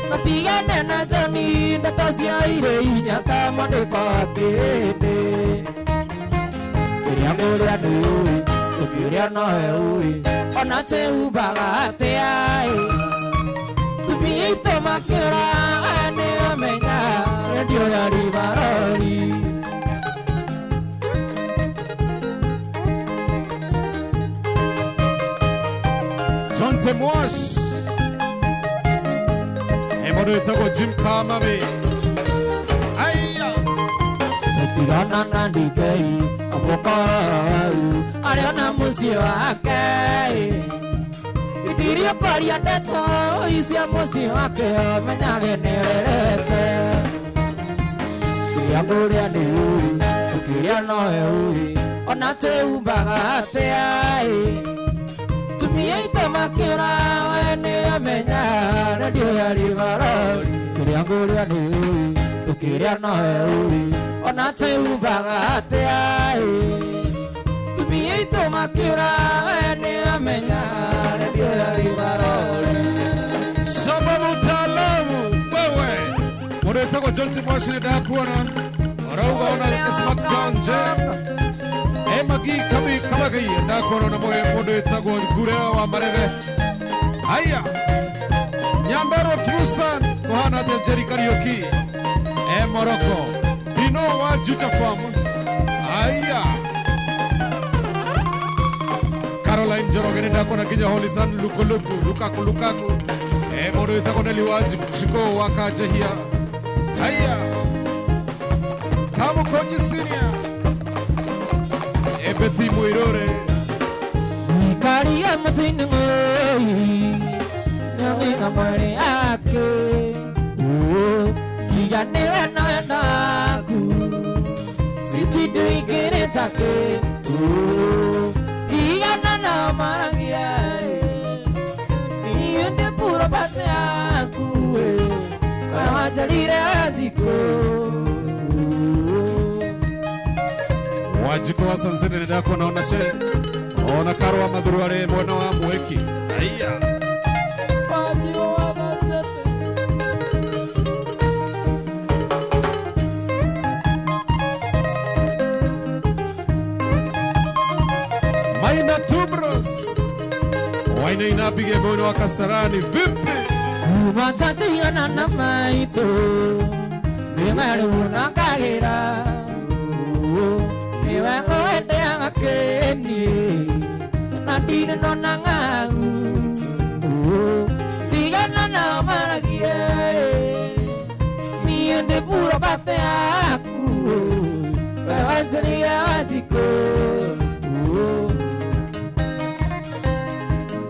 matigane na Joni ndeto cia irĩ inya ta mwandĩko wa kĩhĩndĩ kĩrĩa ngũrĩa ndũĩ tũkĩũrĩa nowe ũĩ ona twĩhumbaga atĩa ĩ tumia itũ makĩũra aya nĩamenya redio ya Rivaroli. John Temwash. Emodo etagwo Jim Kamami. Aya. Tigana na ndikei amũkorau arĩa na mũciĩ wake itirio kwaria ndeto icia mũciĩ wake menyage nĩwerete kĩrĩa ngũrĩa nĩ ũĩ tũkĩrĩa nowe ũĩ ona twĩhumbaga atĩa ĩ tumia itũ makĩũra we nĩamenya redio ya Rivaroli kĩrĩa ngũrĩa nĩ ũĩ tũkĩrĩa nowe ũĩ ona twĩhumbaga atĩa ĩ tumia itũ makĩũra we nĩamenya redio ya Rivaroli. Shamba mtaalamu wewe. Mũndũ wĩtagwo John Timwashi nĩ ndakuona. Ũrauga ona smart girl nje. Emagi kami kamagai ndakuona na mũndũ wĩtagwo Ngure wa Marere. Haya. Nyandaro Trusan kuhana atĩa Jerry Kariuki. E Morocco. Dino wa Juja Farm. Haya. Caroline Njoroge nĩ ndakuona nginya Holisan Lukuluku Lukaku Lukaku. E mũndũ wĩtagwo Nelly wa Shiko wa Kajehia. Haya. Kamukonyi Senior. Ebeti Muirore. Mũikaria mũtĩ-inĩ ng'ũi nĩũng'ĩna mwĩrĩ ake tiga nĩwe na wendo waku citindu igĩrĩ take tigana nao maragia niĩ ndĩ puro bate yaku we wanjarire jiko. Wajiko wa Sansene nĩ ndakuona ona she ona Karwa Mathuru arĩ mwena wa Mweki. Haya. Wajiko wa Sansene. Maina Tubros. Waina inapige mwena wa Kasarani vipi? Kumatatiana na maitũ nĩngarũ na ngagĩra nĩwe ngwendeaga kĩniĩ na ndirĩ ndona ng'ang'u tigana nao maragie niĩ ndĩ puro bate yaku we wanjĩrĩire wanjikũ.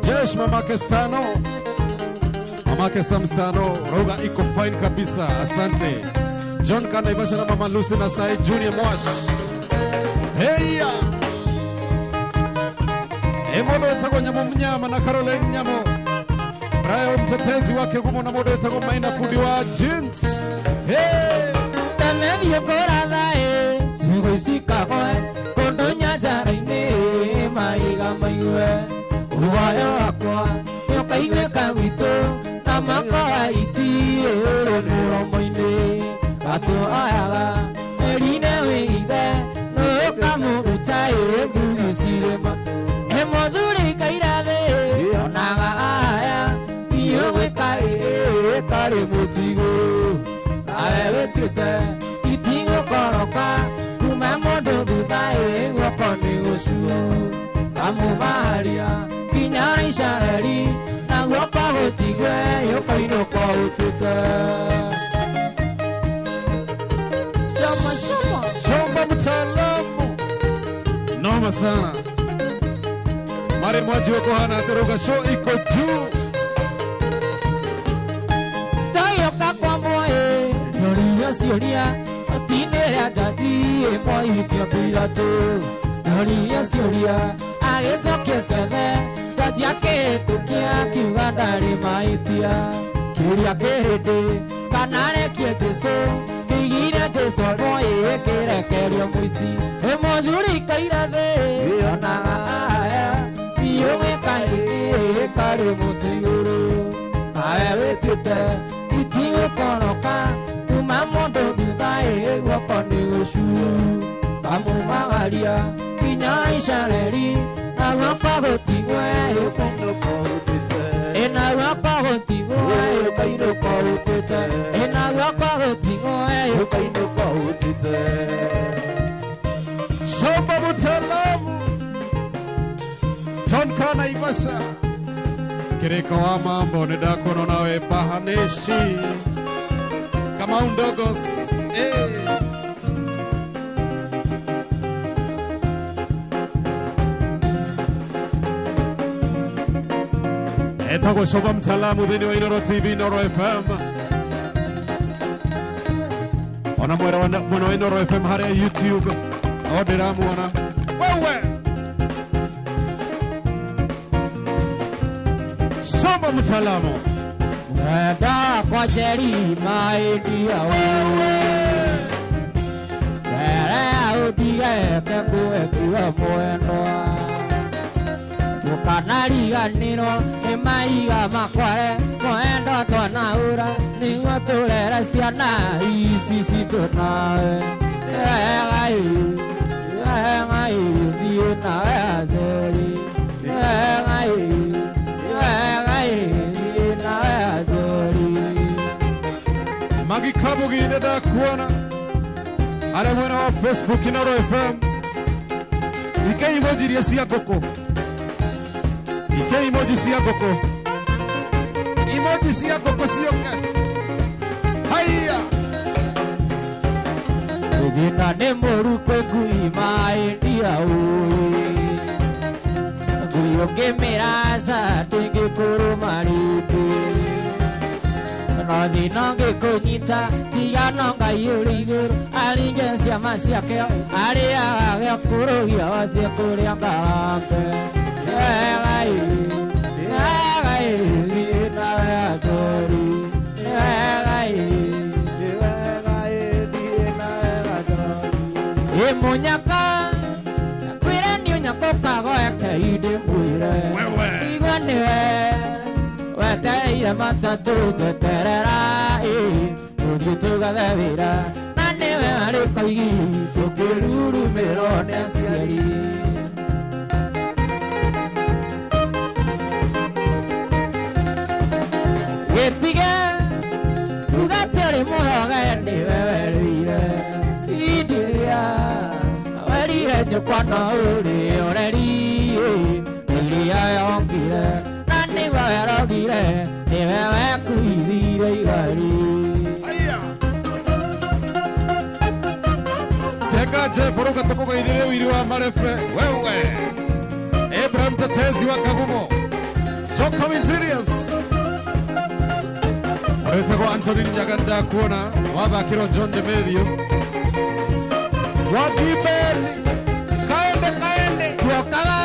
Jesh mamake Stano. Mamake Sam Stano, roga iko fine kabisa, asante. John Kanaivasha na Mama Lucy na Sai Junior Mwash. Heya. Emodo etagwo Nyamu Mnyama na Caroline Nyamo. Brayo mtetezi wake gumo na modo etagwo Maina fundi wa jeans. Hey. Tamethio kũratha ĩ ciugo ici kagwe kũndũ nyanjara-inĩ maiga maigue ũguoya wakwa nĩũkaiguĩka gwitũ na makora iti ũrĩ mũromo-inĩ gatuoyaga mĩri-inĩ wĩithe nũũkamũruta ĩ ngugi cirĩ matũ ĩ mũthuri kaira thĩ onaga aya biũ gwĩka ĩ karĩ mũtigo nawe wĩtuĩte itigũkoroka kuma mũndũ thutha ĩ guoko nĩ gũcuo kamumaria kinya Isiraeli na guoko gũtigwe yũkainũka ũhutĩte. Shoma shoma Shomba mtaalamu. Noma sana. Mari mwaji wako hana atoroka show iko juu. Tayoka kwa moe Noria sioria Atinere jaji moi cio piratu Noria sioria Agecokia ciothe jaji akĩhĩtũkia akiuga ndarĩ mahĩtia Kĩũria kĩhĩndĩ kana arekie Jesũ kĩigire Jesũ moi ĩkĩrekerio mũici Ĩmũthuri kaira thĩ onaga aya Biũ gĩkaĩ karĩ mũtĩ igũrũ Nawe wĩtuĩte itigũkoroka kuma mũndũ thutha ĩ guoko nĩ gũcuu Kamumagaria kinya Isiraeli na guoko gũtigwe Ĩna guoko gũtigwe Ĩna guoko gũtigwe Shomba mtaalamu. John Kana Ivasha. Kiriko wa mambo nidakono nawe Bahaneshi. Kama undogos. Etagwo Shomba mtaalamu thĩinĩ wa Inoro TV, Inoro FM. Ona mwena wa Inoro FM harĩa YouTube. O ndĩramuona. Wewe. Shomba mtaalamu. Mwenda kwa Njeri maendia wewe Mbere ũndigeke kũekiwe mwendwa Ndũkanariganĩrwo nĩ maiga makware mwendwa twanaũra nĩguo tũrere ciana ici citũ nawe Nĩ wega ĩ, nĩ wega ĩ, thiĩ nawe Azeri Nĩ wega ĩ, nĩ wega ĩ, thiĩ nawe Azeri Magi Kabugi nĩndakuona harĩa mwena wa Facebook Inoro FM. Ike emoji iria cia ngũkũ. Ike emoji cia ngũkũ. Emoji cia ngũkũ ciũke. Haiya. Thĩna nĩ mũru kwĩ ngui maendia ũĩ Ngui ũngĩmĩraca ndĩngĩkũrũma rĩngĩ No thĩna ũngĩkũnyita tiga no Ngai ũrĩ igũrũ aringe ciama ciake arĩaga gĩa kũrũgia wanjie kũrĩa ngarambe Nĩ wega ĩ, nĩ wega ĩ, thiĩ nawe Azori Nĩ wega ĩ, ĩ mũnyaka kwĩra nĩ ũnyaka ũkagoeke indĩ mwĩre Igua nĩwe wetereire matatũ tweterera ĩ tũthiĩ tũgathe wĩra na nĩwe warĩ koigi tũkĩrurumĩrwo nĩ aciari Gĩtige uga atĩ ũrĩ mũroge nĩwe werũire India werire nyũkwa no ũrĩ ũreri iria yongire na nĩwe werogire nĩwe wekuithire igari Jenga Jeff uruga tũkũgeithĩrie ũiri wa Marefe. Wewe. Abraham Tetezi wa Kagumo. Joko Interiors. Wetagwo Anthony Nyaga ndakuona wathakĩrwo John Demerio. Wakibeli. Kaende kaende. Tuokaga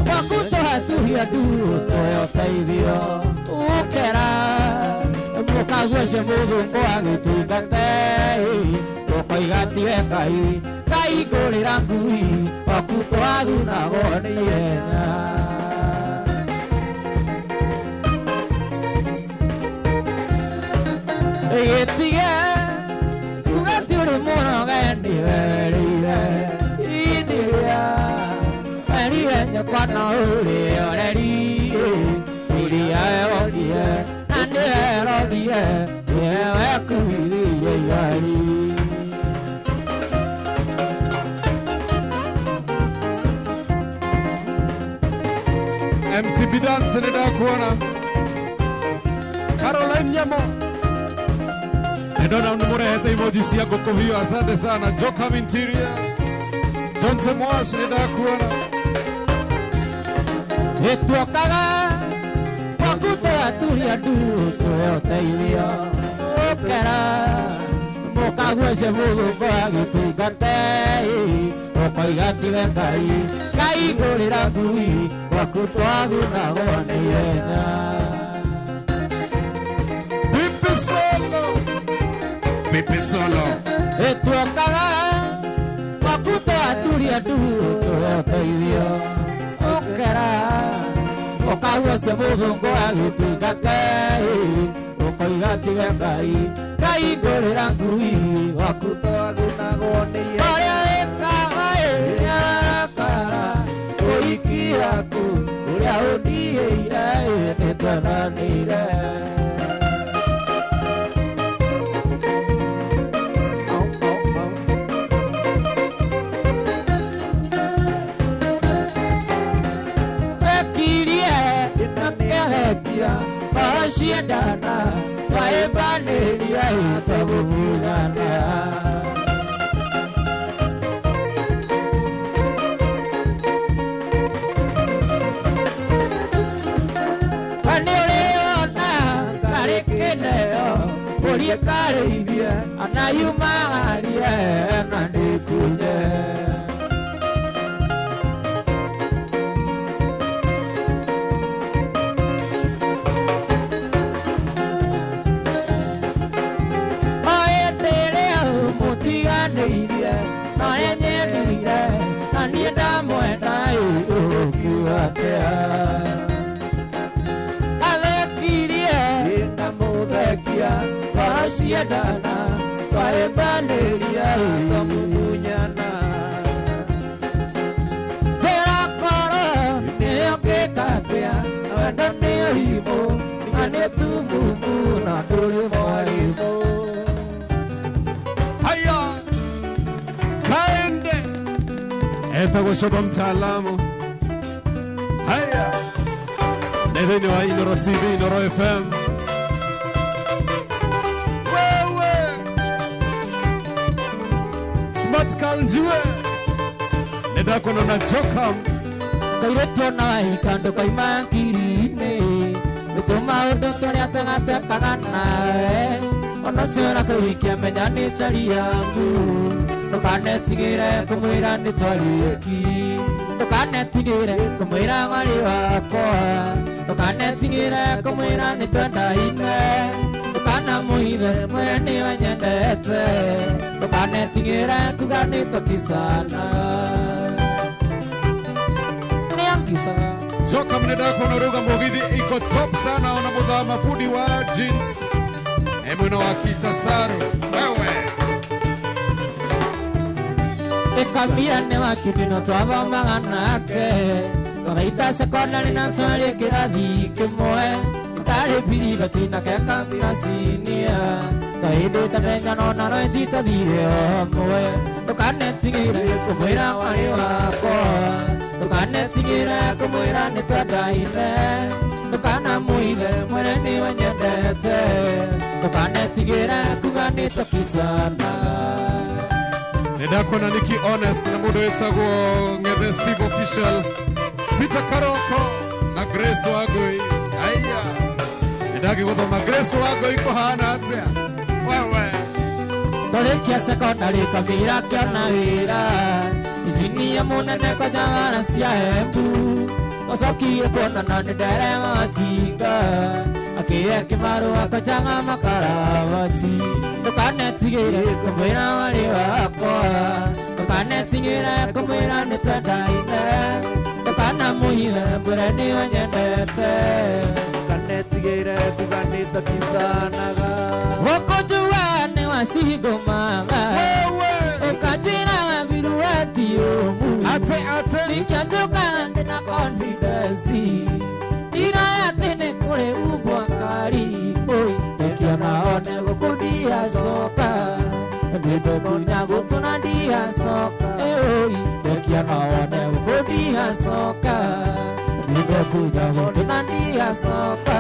gwaku tũhatuhia nduru tũhe ũteithio ũkera mũkaguo ũcio mũthũngũ agĩtũingate ũkoiga tiwe Ngai Ngai ngũrĩra ngui gwaku twathunagwo nĩ ihenya Gĩtige uga ti ũrĩ mũroge nĩwe werĩire India werire nyũkwa no ũrĩ ũreri iria wongire na nĩwe werogire nĩwe wekuithirie igari MC Bidance nĩndakuona. Caroline Caroline Nyamo. Ndona mnimurehete emoji cia ngũkũ hiyo, asante sana. Jokam Interiors, John Temwash, nĩndakuona. Ĩtuokaga gwaku twaturia ndu tũhe ũteithio ũkera mũkaguoce mũthũngũ agĩtũingate ũkoiga tiwe Ngai Ngai ngũrĩra ngui gwaku twagunagwo nĩ ihenya. Pipi solo, pipi solo. Ĩtuokaga gwaku twaturia ndu tũhe ũteithio ũkera ũkaguoce mũthũngũ agĩtũingate ũkoiga tiwe Ngai Ngai ngũrĩra ngui gwaku twagunagwo nĩ ihenya. Ũrĩa wĩkaga ĩarakara ũhiki waku ũrĩa ũndigĩire nĩtwendanĩire. Ekirie nakerekia maciendana twaĩmbanĩria ĩtagũmunyana. Nĩ ũrĩona karĩ kĩneo ũrie karĩithie anayumagarie na nĩkunye. O hĩndĩ ĩrĩa mũtiganĩirie marĩa nyendire na niĩ ndamwenda ũkiuga atĩa. Athekirie Ndamũthekia twaciendana twaĩmbanĩria twamumunyana. Njĩra korwo nĩyo ngĩka atĩa wendo nĩ ũrimũ na nĩ tumumu na ndũrĩ mwarimũ. Haya, kaende etagwo Shoba mtaalamu. Haya, nĩ thĩinĩ wa Inoro TV, Inoro FM. Wewe Smart Kanjue, nĩndakuona na Jokam. Kairĩtu ona wahika ndũkoima ngiri-inĩ nĩ tũmaũndũ tũrĩa twega twekaga nawe ona ũcio ũrakũhikia menya nĩ njari yaku ndũkanetigĩre kũmwĩra nĩ twarĩki ndũkanetigĩre kũmwĩra mwarĩ wakwa ndũkanetigĩre kũmwĩra nĩ twendaine ndũkanamũithe mwĩre nĩwe nyendete ndũkanetigĩre kuga nĩ tũkicana. Jokam nĩndakuona ũrauga mũgithi iko top sana ona mũthama fundi wa jeans mwena wa Kitasaru. Wewe Ĩkamira nĩ wakindino twathomaga nake twagaita sekondarĩ na twarĩ kĩrathi kĩmwe ndarĩ biribati nake Kamira sinia twahĩndĩte menyano na rwenji twathire hamwe ndũkanetigĩre kũmwĩra mwarĩ wakwa ndũkanetigĩre kũmwĩra nĩ twendaine ndũkanamũithe mwĩre nĩwe nyendete ndũkanetigĩre kuga nĩ tũkicana. Nĩndakuona Nikki Honest na mũndũ wĩtagwo Ng'ethe Steve Official, Peter Karoko na Grace Wangui. Aya, nĩndagĩgũthoma Grace Wangui kũhana atĩa? Wewe Tũrĩkia sekondarĩ Kamira kĩona wĩra injinia mũnene kwanja cia Embu twacokire kuonana nĩ ndereba wa tinga akĩhe kĩbarũa kwanjaga makaravati ndũkanetigĩre kũmwĩra mwarĩ wakwa ndũkanetigĩre kũmwĩra nĩ twendaine ndũkanamũithe mwĩre nĩwe nyendete Ndũkanetigĩre kuga nĩ tũkicanaga. Gũkũnjua nĩ wacigũmaga ũkanjĩra virueti ũmu ate ate nikĩanjũka ndĩna confidence ndira atĩ nĩ kũrĩ umbwa kari oi ndĩkĩona one gũkũ ndiacoka ndĩndũkunya gũtũ na ndiacoka oi ndĩkĩona one gũkũ ndiacoka ndĩndũkunya gũtũ na ndiacoka.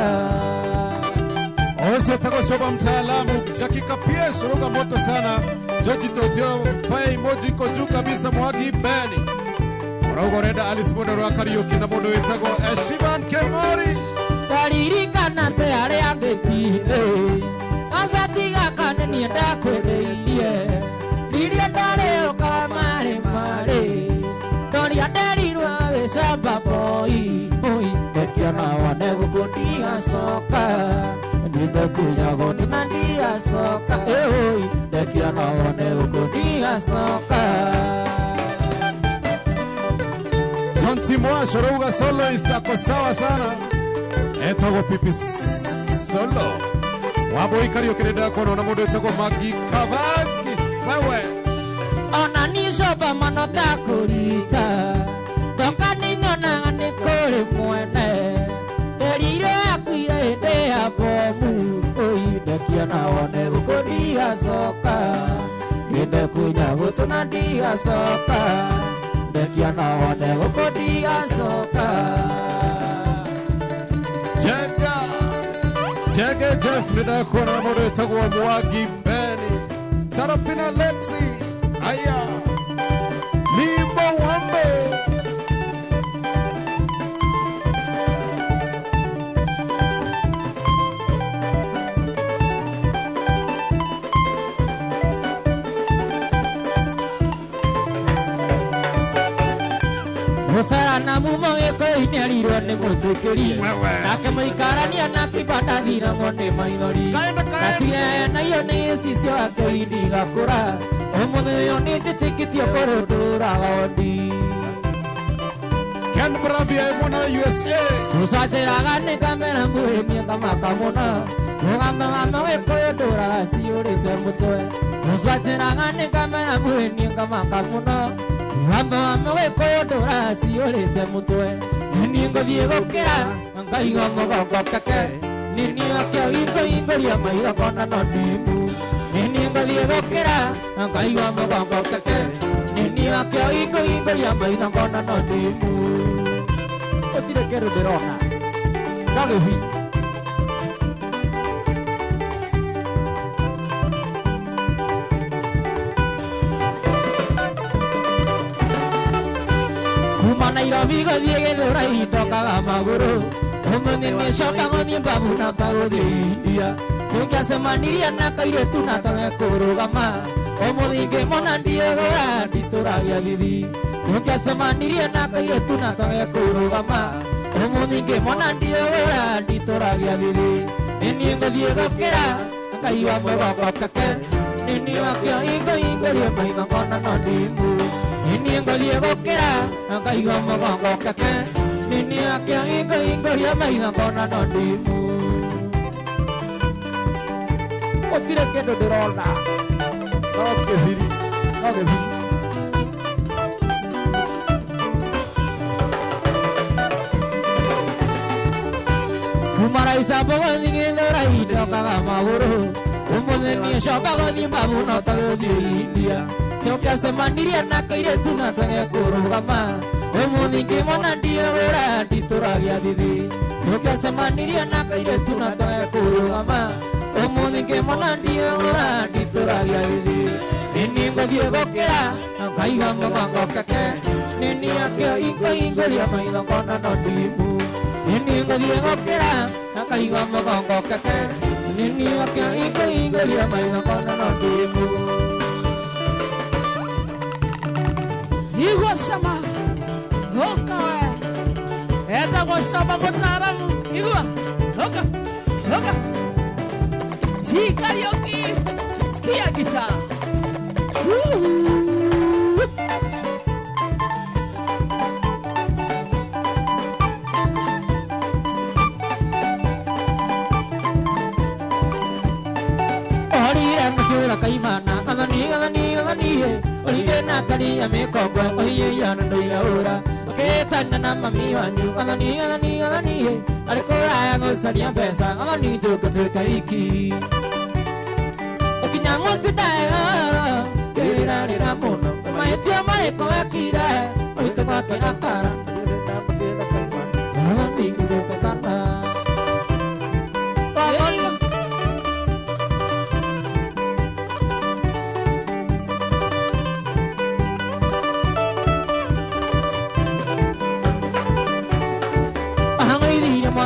Etagwo Choba mtaalamu. Jackie Kapiesh urauga moto sana. George Totio fire emoji iko juu kabisa. Mwagi Beni urauga urenda Alice Mũndũ wa Kariuki na mũndũ wĩtagwo Eshivan Keng'ori. Ndaririkana te arĩa ngĩtire gacati gaka nĩ niĩ ndakwendeirie riria ndarĩũkaga marĩ marĩ ndoria nderirwo wĩ camba boy oi ndekiona wone gũkũ ndigacoka nĩndekunya gũtũ na ndigacoka oi ndekiona wone gũkũ ndigacoka. John Timwash urauga soloist ako sawa sana. Etagwo Pipi Solo. Wambui Kariuki nĩ ndakuona na mũndũ wĩtagwo Magi Kavaki. Wewe ona ni coba mũno ndakũrita ndoka nĩ nyonaga nĩ kũrĩ mwene nderire akuire hĩndĩ ya bomu oi ndekiona wone gũkũ ndigacoka nĩndekunya gũtũ na ndigacoka ndekiona wone gũkũ ndigacoka. Jenga Jenge Jeff nĩ ndakuona na mũndũ wĩtagwo Mwagi Beni. Sarafina Lexi aya Limbo Wambe. Mũcara na mumo gĩkũyũ-inĩ arirwo nĩ mũtĩkĩri nake mũikarania na kĩbanda thiragwo nĩ maithori natire naio nĩ gĩcicio akĩi ndigakũra ũmũthĩ ũyũ nĩ njĩtĩkĩtio kũrĩ ndũraga ondi. Ken Bravia mwana USA. Cucu anjĩraga nĩ kamera mũrĩmi ngamaka mũno mũgamba gĩkũyũ ndũraga ciyũrĩte mũtwe. Cucu anjĩraga nĩ kamera mũrĩmi ngamaka mũno mũgamba gĩkũyũ ndũraga ciyũrĩte mũtwe. Nĩ ngũthiĩ gũkĩra ngaigua mũgongo keke nĩ niĩ akĩo ingũingũria maitho ngona no ndimu. Nĩ ngũthiĩ gũkĩra ngaigua mũgongo keke nĩ niĩ akĩo ingũingũria maitho ngona no ndimu. Gũtirĩ kĩndũ ndĩrona no gĩbi. Kuma Nairobi gũthiĩ Gĩthũrai ndokaga magũrũ ũmũthĩ nĩcoka gũthiĩ mbabu na mbagũthiĩ India tũngĩacemanirie na kairĩtu na twage kũrũgama ũmũthĩ ngĩmona ndiĩgũra nditũragia thithi tũngĩacemanirie na kairĩtu na twage kũrũgama ũmũthĩ ngĩmona ndiĩgũra nditũragia thithi nĩ niĩ ngũthiĩ gũkĩra ngaigua mũgongo keke nĩ niĩ wakĩo ingũingũrie maitho ngona no ndimu. Nĩ niĩ ngũthiĩ gũkĩra ngaigua mũgongo keke nĩ niĩ wakĩo ingũingũrie maitho ngona no ndimu. Gũtirĩ kĩndũ ndĩrona no gĩthiri no gĩthiri. Kuma Raicambo gũthiĩ Gĩthũrai ndokaga magũrũ ũmũthĩ nĩcoka gũthiĩ mbabu no ta gũthiĩ India tũngĩacemanirie na kairĩtu na twage kũrũgama ũmũthĩ ngĩmona ndiĩgũra nditũragia thithi tũngĩacemanirie na kairĩtu na twage kũrũgama ũmũthĩ ngĩmona ndiĩgũra nditũragia thithi nĩ niĩ ngũthiĩ gũkĩra ngaigua mũgongo keke nĩ niĩ akĩo ingũingũria maitho ngona no ndimu. Nĩ niĩ ngũthiĩ gũkĩra ngaigua mũgongo keke nĩ niĩ akĩo ingũingũria maitho ngona no ndimu. Igua cama ũka we etagwo Coba mũtaaramu igua ũka ũka Kariuki sikia gitaa. Orire mũkĩra kaimana athani athani athani orire na karia mĩkongwe oiye yana ndoiraũra ũkĩtana na mami wanyu athani athani athani arĩ kũraya gũcaria mbeca athani njũkũtuĩka iki ũkinya mũciĩ ndaehoro ngĩrĩrarĩra mũno mahĩtia marĩkũ wekire ũhĩte gwake akara athani ngũgũkana.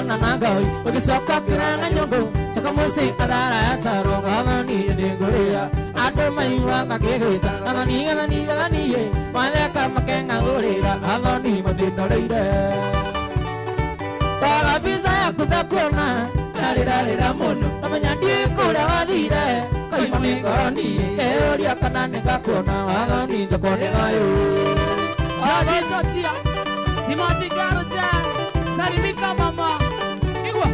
na nangoi ugicoka kiranga nyungu coka muci athara ya taro gathani nĩngũrĩa andũ maiguaga ngĩgwĩta gathani gathani gathani matheka makeng'aũrĩra gathani matindoreire Ndaga mbica yaku ndakuona ndarĩrarĩra mũno namenya ndiũĩ kũrĩa wathire kaima nĩ ngoro niĩ ngeyũria kana nĩngakuona wathani njokwo nĩ thayũ. Jotia Simati Garuja salimika mama igwa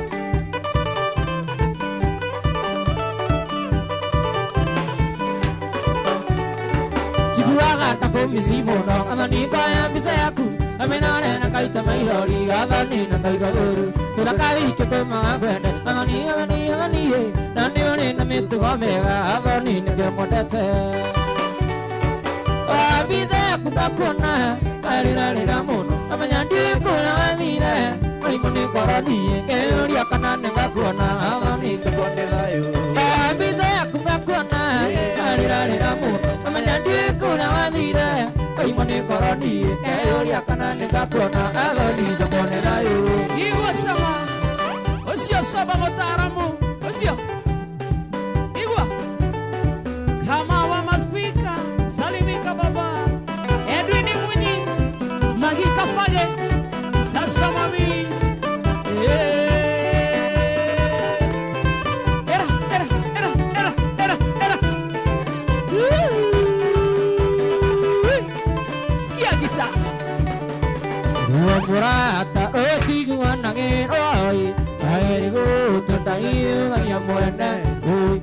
Njiguaga ta kũmici mũno gathani ngoya mbica yaku amenare na kaita maithori gathani na kaigua ũru tũrakaike kwĩmaga ngwende gathani gathani gathani na nĩ ũrĩ na mĩtugo mĩega gathani nĩkĩo mwendete. Mbica yaku ndakuona ndarĩrarĩra mũno namenya ndiũĩ kũrĩa wathire kaimũ nĩ ngoro niĩ ngeyũria kana nĩngakuona gathani njokwo nĩ thayũ. Mbica yaku ndakuona ndarĩrarĩra mũno namenya ndiũĩ kũrĩa wathire kaimũ nĩ ngoro niĩ ngeyũria kana nĩngakuona gathani njokwo nĩ thayũ. Igwa sama ucio saba mutaaramu ucio igwa kama wa maspika salimika baba Edwin Munyi Magika Fage sasa mami era era era era era era sikia gita Murata ũtiguanagĩrwo aerigũtũndaiugagia mwene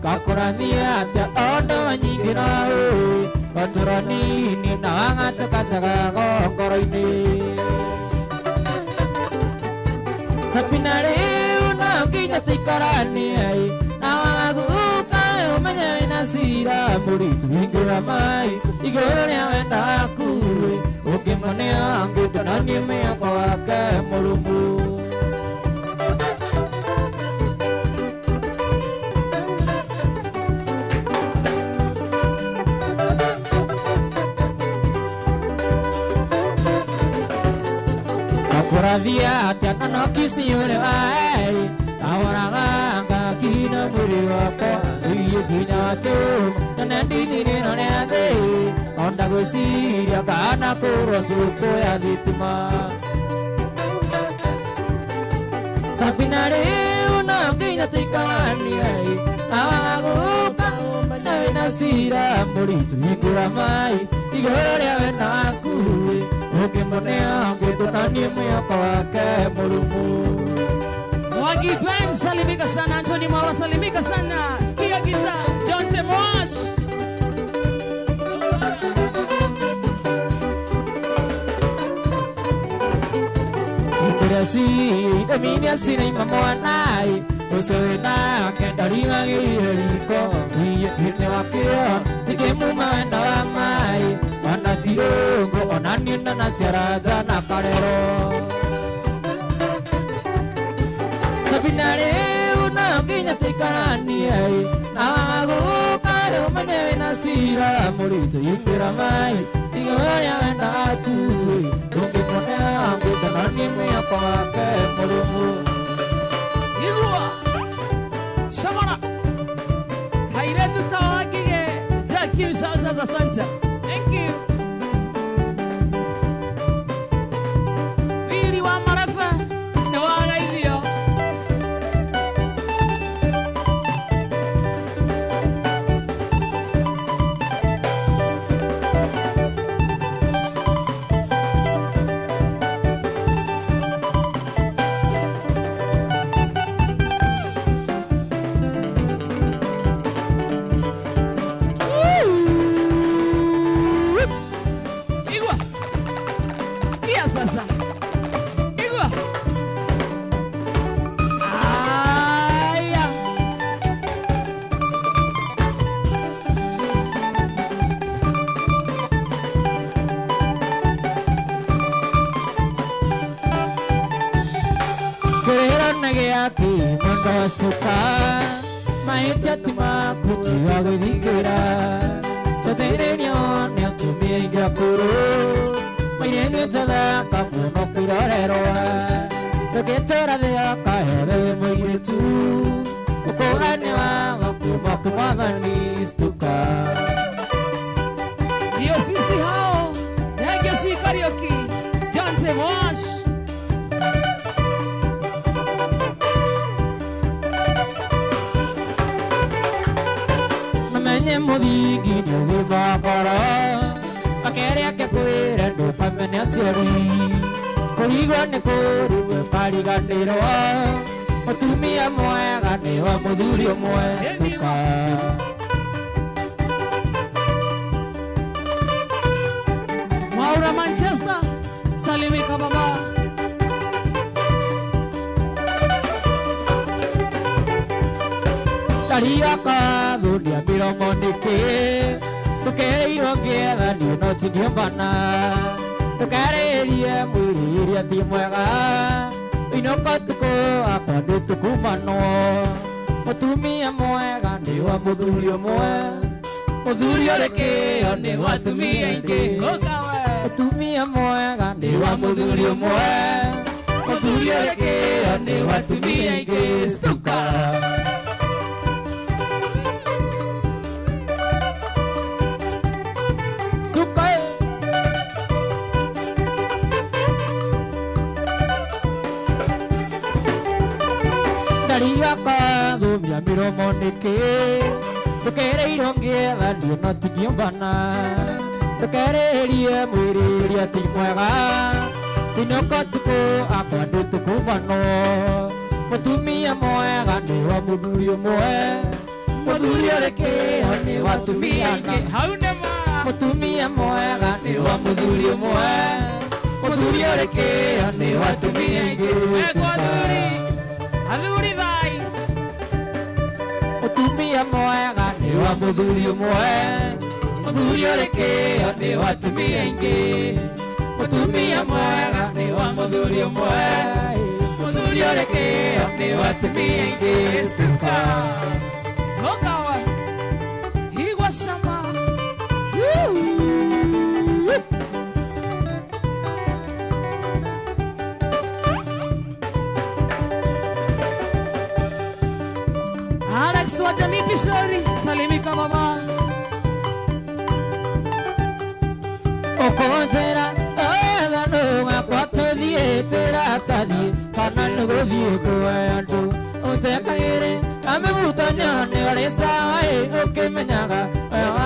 gakũrania atĩa ondo wanyingĩra watũranini na wagatũkacaga ngoro-inĩ Sabina rĩu no nginya tũikaranie na wagaguka ũmenye wĩna cira mũritũ ingĩra mai igũrũ rĩa wenda waku ũkĩmonea ngĩndonanie mĩako wake mũrũmu. Kũrathia atĩa na no kici ũrĩ wae kahoraga ngakina mwĩrĩ wakwa iye nginya watũma none ndithirĩro rĩa thĩ onda gwĩciria kana kũrwo cukũ ya thitima. Sabina rĩu no nginya tũikaranie na wagũka ũmenye wĩna cira mũritũ hingũra mai igũrũ rĩa wenda waku ũkĩmonea ngĩndonanie mwĩhoko wake mũrũmu. Mwangi Ben salimika sana Anthony Mwawa salimika sana sikia gita John Temoash Kirasi ndaminia sina mwanai usoena kendarigagĩire riko iye nĩ wakĩo ndikĩmuma wendo wa mai ona tirũngũ ona niĩ ndanaciara na karero. Sabina rĩu no nginya tũikaranie na wagũka rĩu ũmenye wĩna cira mũritũ ingĩra mai igũrũ rĩa wendo waku ũngĩmonea ngĩndonanie mĩhoko wake mũrũmu. Igua Shamara Kairetu Kawagige Jackie Shalsas asante. Thank you. Wili wa marefa ni waga hivyo. Wastuka mahĩtia ti maku tiga gwĩthikĩra cathĩrĩrio nĩ atumia aingĩ akũrũ mairĩtu ĩtathaka mũno kwĩrorerwo ndũngĩtũra thĩ yoka Nĩ wa kuma kumwathani stuka. Ndio sisi hao. Ndege Shikarioki. Jante Wash. Namenye muthingi nĩũgĩthakara akere ake kwĩre ndũkamene aciari kũrigwo nĩ kũrigwo kariganĩrwo mũtumia mwega nĩ wa mũthuri ũmwe stuka. Maura Manchester, salimika baba. Ndaria kathuria mĩromo nĩkĩ ndũkereirwo ngĩetha niĩ no tingĩũmbana ndũkarĩrie mwĩrĩ iria ti mwega inũka ũtukũ akwa ndĩtũkumanwo mũtumia mwega nĩ wa mũthuri ũmwe mũthuri ũrĩ kĩo nĩ wa atumia aingĩ mũtumia mwega nĩ wa mũthuri ũmwe mũthuri ũrĩ kĩo nĩ wa atumia aingĩ stuka. Stuka. Ndaria kathumia mĩromo nĩkĩ ndũkereirwo ngĩetha niĩ no tingĩũmbana ndũkerĩrie mwĩrĩ ũrĩa ti mwega tinũka ũtukũ akwa ndĩtũkumbanwo mũtumia mwega nĩ wa mũthuri ũmwe mũthuri ũrĩ kĩo nĩ wa atumia aingĩ mũtumia mwega nĩ wa mũthuri ũmwe mũthuri ũrĩ kĩo nĩ wa atumia aingĩ. Athuri thai. Mũtumia mwega nĩ wa mũthuri ũmwe mũthuri ũrĩ kĩo nĩ wa atumia aingĩ mũtumia mwega nĩ wa mũthuri ũmwe mũthuri ũrĩ kĩo nĩ wa atumia aingĩ stuka. Gokawa. Higwa shama. Alex wa Jamii Pishori, salimika baba. Okonzera ethano gakwa tũthiĩ tũrathathiĩ kana nĩ gũthiĩ kũhe andũ ũnjekagĩre amĩbuto nyone ũrĩ sawa ĩ ũkĩmenyaga